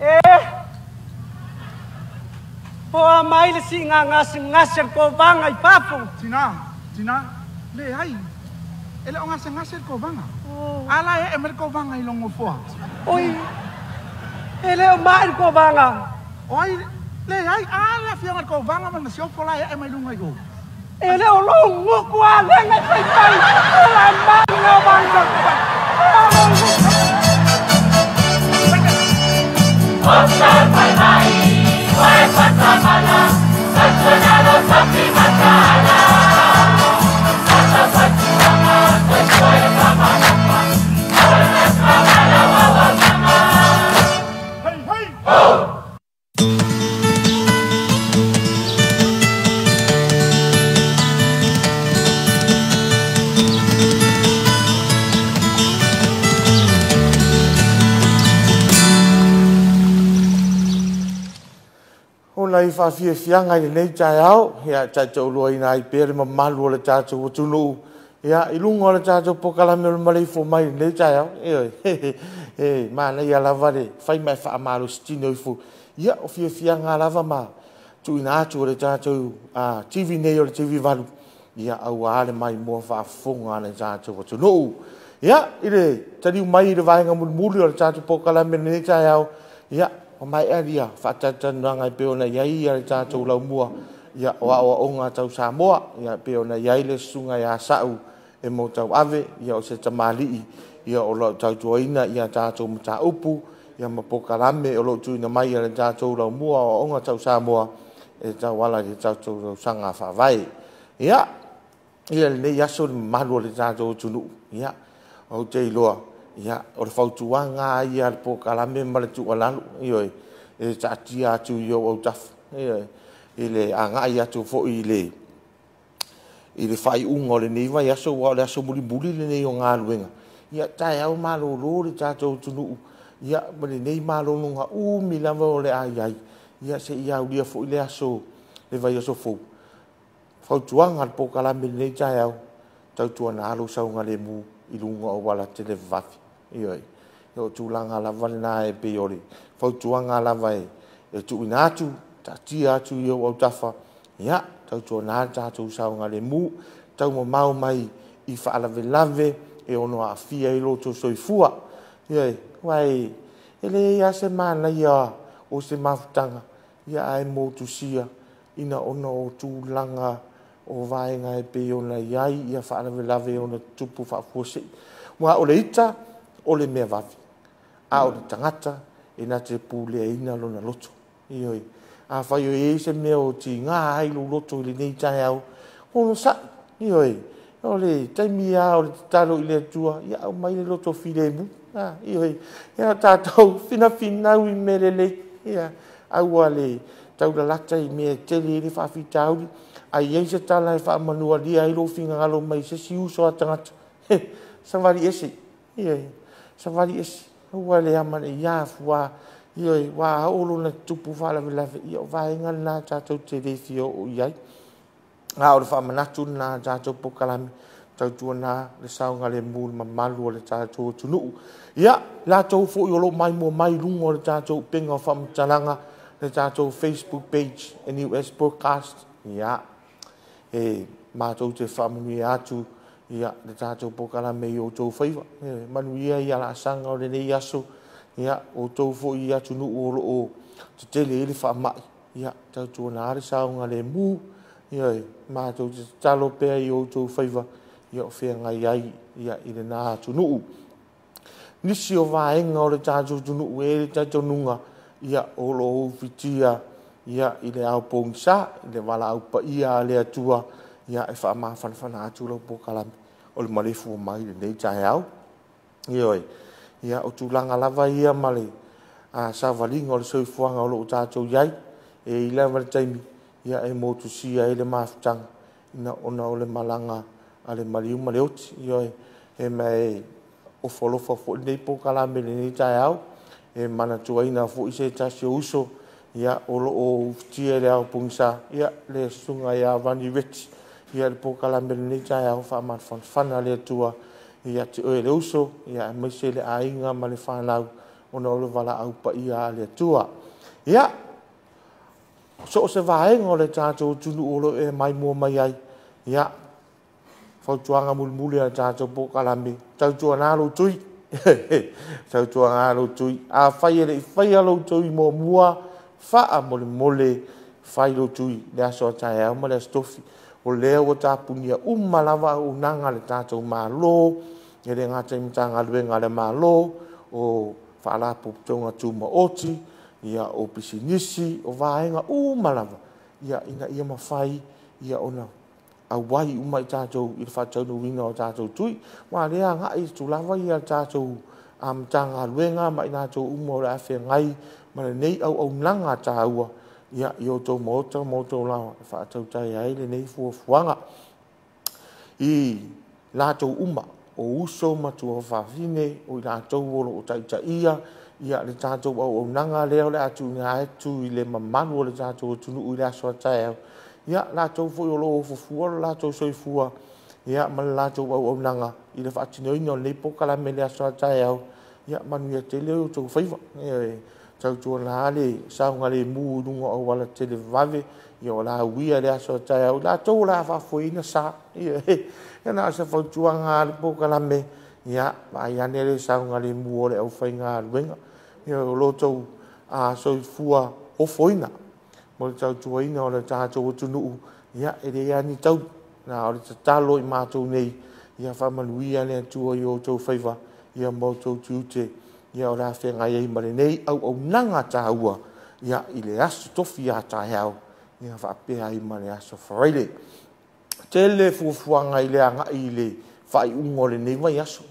E poa mai le siigagasegase le kovaga i fafo.
Tina, tina, leai. E le o gasegase le kovaga. Ala e e mai le kovaga i logofoa.
Oi, e lē o maʻi le kovaga.
O ai, leai, a le afioga i le kovaga ma le masiofo la e e mai luga i o.
E lē o louguku alega i faifai o la maʻi gaovaga.
Ona i faafiafiaga i lenei taeao, ia taitauluaina ai pea le mamalu o le tatou atunuu, ia i luga o le tatou polokalame o le maleifua mai i lenei taeao. Ioe, e manaia lava le fai ma e faamalositino ifo. Ia, o fiafiaga lava ma tuuina atu o le tatou TV nei o le TV8, ia aua le maimoa faafofoga a le tatou atunuu. Ia, i le taliu mai i le vaega mulimuli o le tatou polokalame i lenei taeao, ia, ua maea lia faatalatalanoaga e pei ona i ai le tatou laumua, ia, o aoaoga tau Samoa, ia, e pei ona i ai le susuga ia Sau e Motauave, ia, o se tamalii, ia, o lo o tautuaina ia tatou mataupu, ia, ma polokalame o lo o tuuina mai e le tatou laumua o aoaoga tau Samoa e tauala i le tatou tausaga faavae. Ia, ia lenei aso le mamalu o le tatou atunuu, ia, ou te iloa, ia, o le fautuaga ia a le polokalame ma le tuualalo, ioe, e taatia atu i ou autafa, ioe, i le agai atu foi i le faaiuga o lenei vaiaso, aua o le aso mulimuli lenei o galuega, ia taeao malolo le tatou atunuu, ia, ma lenei malologa umi lava o le a i ai, ia seia aulia foi le aso, le vaiaso fou. Fautuaga a le polokalame i lenei taeao, tautuana lou saogalemu i luga o auala televavave. Ioe, o tulaga lava lena e pei o le fautuaga lava e tuuina atu, taatia atu i ou autafa, ia, tautuana le tatou saogalemu, taumamao mai i faalavelave e ono aafia ai lo outou soifua. Ioe, aua e leai lava se manaia o se mafutaga, ia ae motusia ina ona o tulaga o vaega e pei ona i ai ia faalavelave e ono tutupu faafuasei. Aua o le ita, o le mea vave, a o le tagata e na te puleaina lona loto. Ioe, afai o i ai se mea o tiga ai lou loto i lenei taeao, onosai. Ioe, o le taimi lava o le tatalo i le Atua, ia aumai le loto filemu. Ioe, ia tatou finafinau i mea lelei, ia aua le taulalata i mea e tele ai le faafitauli. A i ai se tala e faamanualia ai lou finagalo mai se isi uso a tagata, savali ese, ioe, savali ese, aua le amanaia fua, ioe, ua oo lona tupu faalavelave, ia o vaega lena tatou te le fia oo i ai. A o le faamanatu lena a tatou polokalame, tautuana le saogalemu i le mamalu o le tatou atunuu. Ia, latou foi o lo o maimoa mai i luga o le tatou upega o faamatalaga, le tatou Facebook page, NUS Broadcast, ia, e matou te faamanuia atu ia le tatou polokalame i outou faiva. E manuia ia laasaga o lenei aso, ia, outou foi i atunuu o lo o tetele ai le faamai, ia, tautuana le saogalemu, ia, matou te tatalo pea i outou faiva, ia o feagai ai ia i lena atunuu. Nisi o vaega o le tatou atunuu e le talitonuga, ia, o lo o ufitia, ia, i le ao pogisa, i le valaau paia a le Atua, ia, e faamafanafana atu lau polokalame o le maleifua mai i lenei taeao. Ioe, ia, o tulaga lava ia ma le savaliga o le soifuaga o lo o tatou i ai, e i lava le taimi, ia, e motusia ai le mafutaga, ina ona o le malaga a le maliu ma le oti. Ioe, e ma e ofo alofa foi lenei polokalame i lenei taeao, e manatuaina foi se tasi o uso, ia, o lo o ufitia i le ao pogisa, ia, le susuga ia Vani Reti, ia, le polokalame i lenei taeao, faamafanafana le Atua ia te oe le uso, ia, aemaise le aiga ma le fanau, ona o le valaau paia a le Atua. Ia, so o se vaega o le tatou atunuu o lo o e maimoa mai ai, ia, fautuaga mulimuli a le tatou polokalame, tautuana lou tui. Tautuana lou tui. Afai e le i faia lou tui muamua, faamolemole, fai lou tui le aso a taeao ma le aso tofi. O lea ua tapunia uma lava auaunaga a le tatou Malo, e le gata i Matagaluega a le Malo, o Faalapotopotoga Tumaoti, Ia, o pisinisi, o vaega uma lava, ia, ina ia mafai ia ona auai uma i tatou i le faataunuuina o tatou tui. Ua lea agai atu lava ia tatou Matagaluega ma i latou uma o le a feagai ma lenei auaunaga taua, ia, i outou maota ma outou laoa e faatautai ai lenei fuafuaga. I latou uma o uso ma tuafafine o i latou o lo o taitaia ia le tatou auaunaga lea o le a tuuina atu i le mamalu o le tatou atunuu i le aso a taeao, ia latou foi o lo o fuafua lo latou soifua ia ma le latou auaunaga i le faatinoina o lenei polokalame i le aso a taeao, ia manuia tele outou faiva. E tautuana le saogalemu i luga o auala televavave, ia o le a uia le aso a taeao, i latou o le a faafoeina sa. Ia na o se fautuaga a le polokalame, ia vaai ane le saogalemu o le aufaigaluega, ia o lo outou soifua ofoina mo le tautuaina o le tatou atunuu, ia e leai lava ni taui, na o le tatalo i matou nei, ia faamanuia le Atua i outou faiva ia ma outou tiute, ia o le a feagai ai ma lenei auaunaga taua, ia i le aso tofi a taeao, ia faapea ai ma le aso Faraile. Tele fuafuaga i le agai i le faaiuga o lenei vaiaso.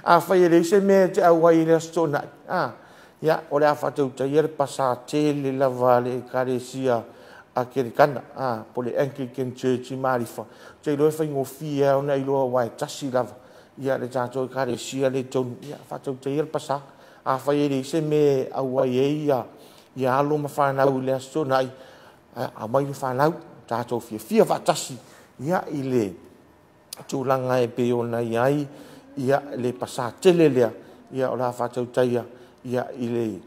Afai e leai se mea e te auai i le Aso Toonai, ia, o le a faatautaia le pasa tele lava a le Ekalesia Akelikana, po o le Anglican Church i Malifa. Ou te iloa e faigofie lava ona iloa aua e tasi lava ia le tatou Ekalesia lea i totonu. Ia, faatautaia le pasa. Afai e leai se mea e auai ai ia alo ma fanau i le Aso Toonai, aumai le fanau, tatou fiafia faatasi ia i le tulaga e pei ona i ai ia le pasa tele lea, ia o le a faatautaia ia i le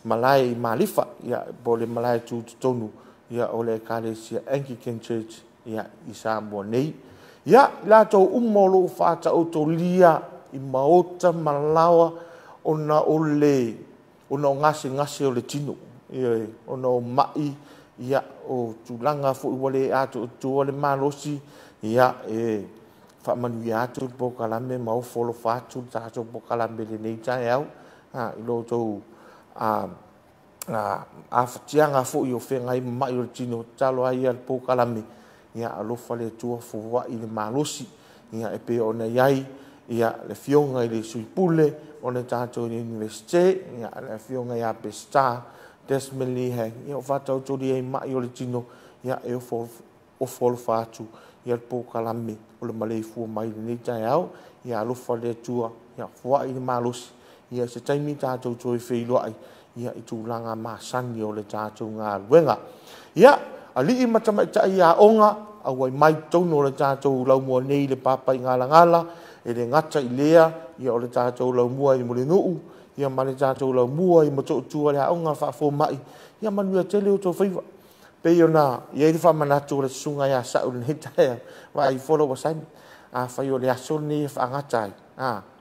malae i Malifa, ia po o le malae tutotonu ia o le Ekalesia Anglican Church ia i Samoa nei. Ia, i latou uma o lo o faataotolia i maota ma laoa ona o le ona o gasegase o le tino, ioe, ona o mai, ia, o tulaga foi ua le atoatoa le malosi, ia, e faamanuia atu le polokalame ma ofo alofa atu le tatou polokalame i lenei taeao, i lo outou afatiaga foi o feagai ma mai o le tino, tatalo ai le polokalame, ia alofa le Atua foai le malosi, ia e pei ona i ai ia le afioga i le Sui Pule o le tatou Iunivesite, ia le afioga ia Peseta Desmond Lee Hang, ia o faataotolia i mai o le tino, ia e ofo alofa atu ia le polokalame o le maleifua mai i lenei taeao, ia alofa le Atua, ia foai le malosi, ia se taimi tatou toe feiloai ia i tulaga masani o le tatou galuega. Ia, alii ma tamaitai aoga, auai mai totonu o le tatou laumua nei i le Papaigalagala, e le gata i lea, ia o le tatou laumua i Mulinuu, ia ma le tatou laumua i Motootua le aoga faafomai, ia manuia tele outou faiva. Pei ona i ai le faamanatu o le susuga ia Sa'u i lenei taeao, vaai ifo lau assignment. Afai o le aso lenei e faagata ai,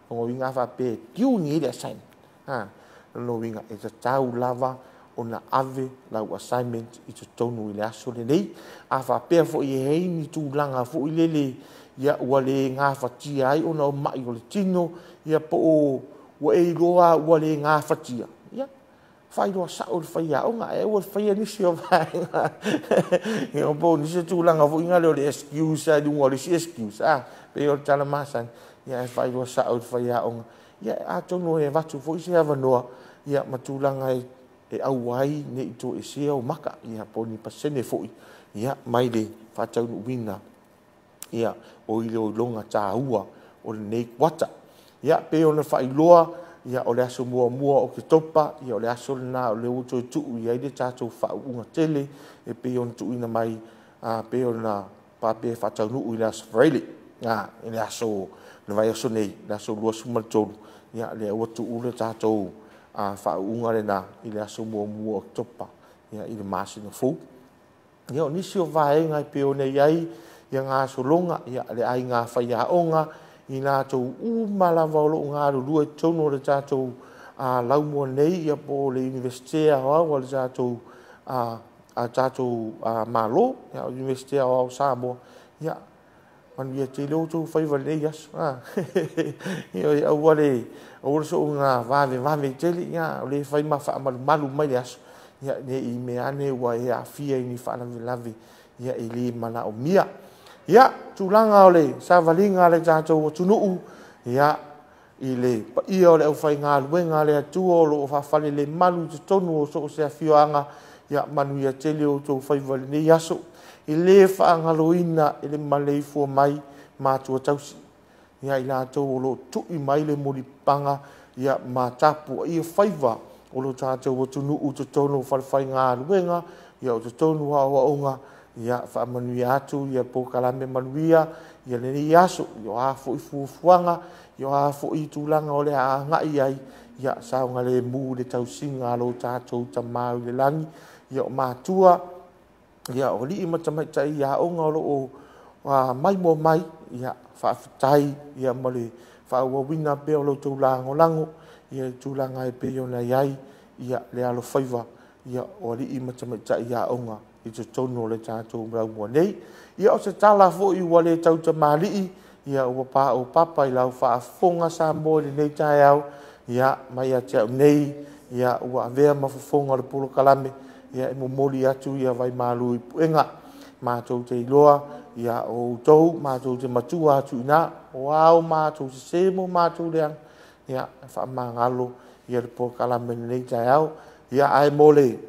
lona uiga a faapea e due nei le assignment, lona uiga e tatau lava ona ave lau assignment i totonu i le aso lenei. A faapea foi e i ai ni tulaga foi lele ia ua le gafatia ai ona o mai o le tino, ia po o ua e iloa ua le gafatia, ia faailoa sao i le faiaoga, ae aua le faia nisi o vaega ia po o nisi tulaga foi lea o le excuse i luga o le isi excuse, pei o le tala masani, ia e faailoa sao i le faiaoga, ia atonu e avatu foi se avanoa ia ma tulaga e auai ne i toesea o maka, ia po o ni pasene foi ia mai le faataunuuina ia o iloiloga taua o lenei kuata. Ia pei ona faailoa, ia o le aso muamua o Oketopa, ia o le aso lena o lea ua toe tuu i ai le tatou faauuga tele e pei ona tuuina mai, pei ona faapea e faataunuu i le aso Faraile, i le aso le vaiaso nei, le aso 23, ia lea ua tuu le tatou faauuga lena i le aso muamua o Oketopa, ia i le masina fou. Ia o nisi o vaega e pei ona i ai ia gasologa, ia le aiga faiaoga, i latou uma lava o lo o galulue i totonu o le tatou laumua nei, ia po o le Iunivesite Aoao a le tatou Malo, ia o le Iunivesite Aoao o Samoa, ia Manuia tele outou faiva i lenei aso. Ioe, aua le soona vavevave tele, ia, o lea e fai ma faamalumalu mai le aso, ia, ne i mea ane ua e aafia i ni faalavelave, ia, e le manaomia. Ia, tulaga o le savaliga a le tatou atunuu, ia, i le paia o le aufaigaluega a le Atua o lo o faafalelemalu i totonu o so o se afioaga, ia manuia tele outou faiva i lenei aso. E le faagaloina i le maleifua mai matua tausi, ia i latou o lo o tui mai le mulipapaga, ia, ma tapuaia faiva o lo tatou atunuu i totonu o falefaigaluega, ia o totonu o aoaoga, ia faamanuia atu ia polokalame manuia ia lenei aso, o a foi fuafuaga, o a foi tulaga o le a agai i ai, ia saogalemu le tausiga a lo tatou Tama i le lagi. Ia o matua, ia o alii ma tamaitai aoga o lo o maimoa mai, ia faafetai ia ma le faaauauina pea o lo outou lagolago ia i tulaga e pei ona i ai ia le alofaiva ia o alii ma tamaitai aoga i totonu o le tatou Laumua nei. Ia o se tala foi ua le tautamalii, ia ua paopapa i lau faafofoga Samoa i lenei taeao, ia mai ia te au nei, ia ua avea ma fofoga o le polokalame, ia e momoli atu ia vaimalu i puega. Matou te iloa, ia o outou matou te matua atu i ina, o a o matou sese ma o matou leaga, ia faamagalo ia le polokalame i lenei taeao. Ia ae mo le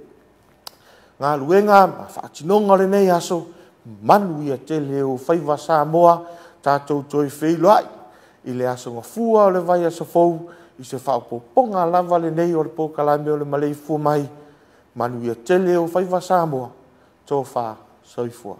galuega ma faatinoga o lenei aso, manuia tele ou faiva Samoa, tatou toe feiloai i le aso Gafua o le vaiaso fou i se faaopoopoga lava lenei o le polokalame o le maleifua mai. Manuia tele ou faiva Samoa, tofa, soifua.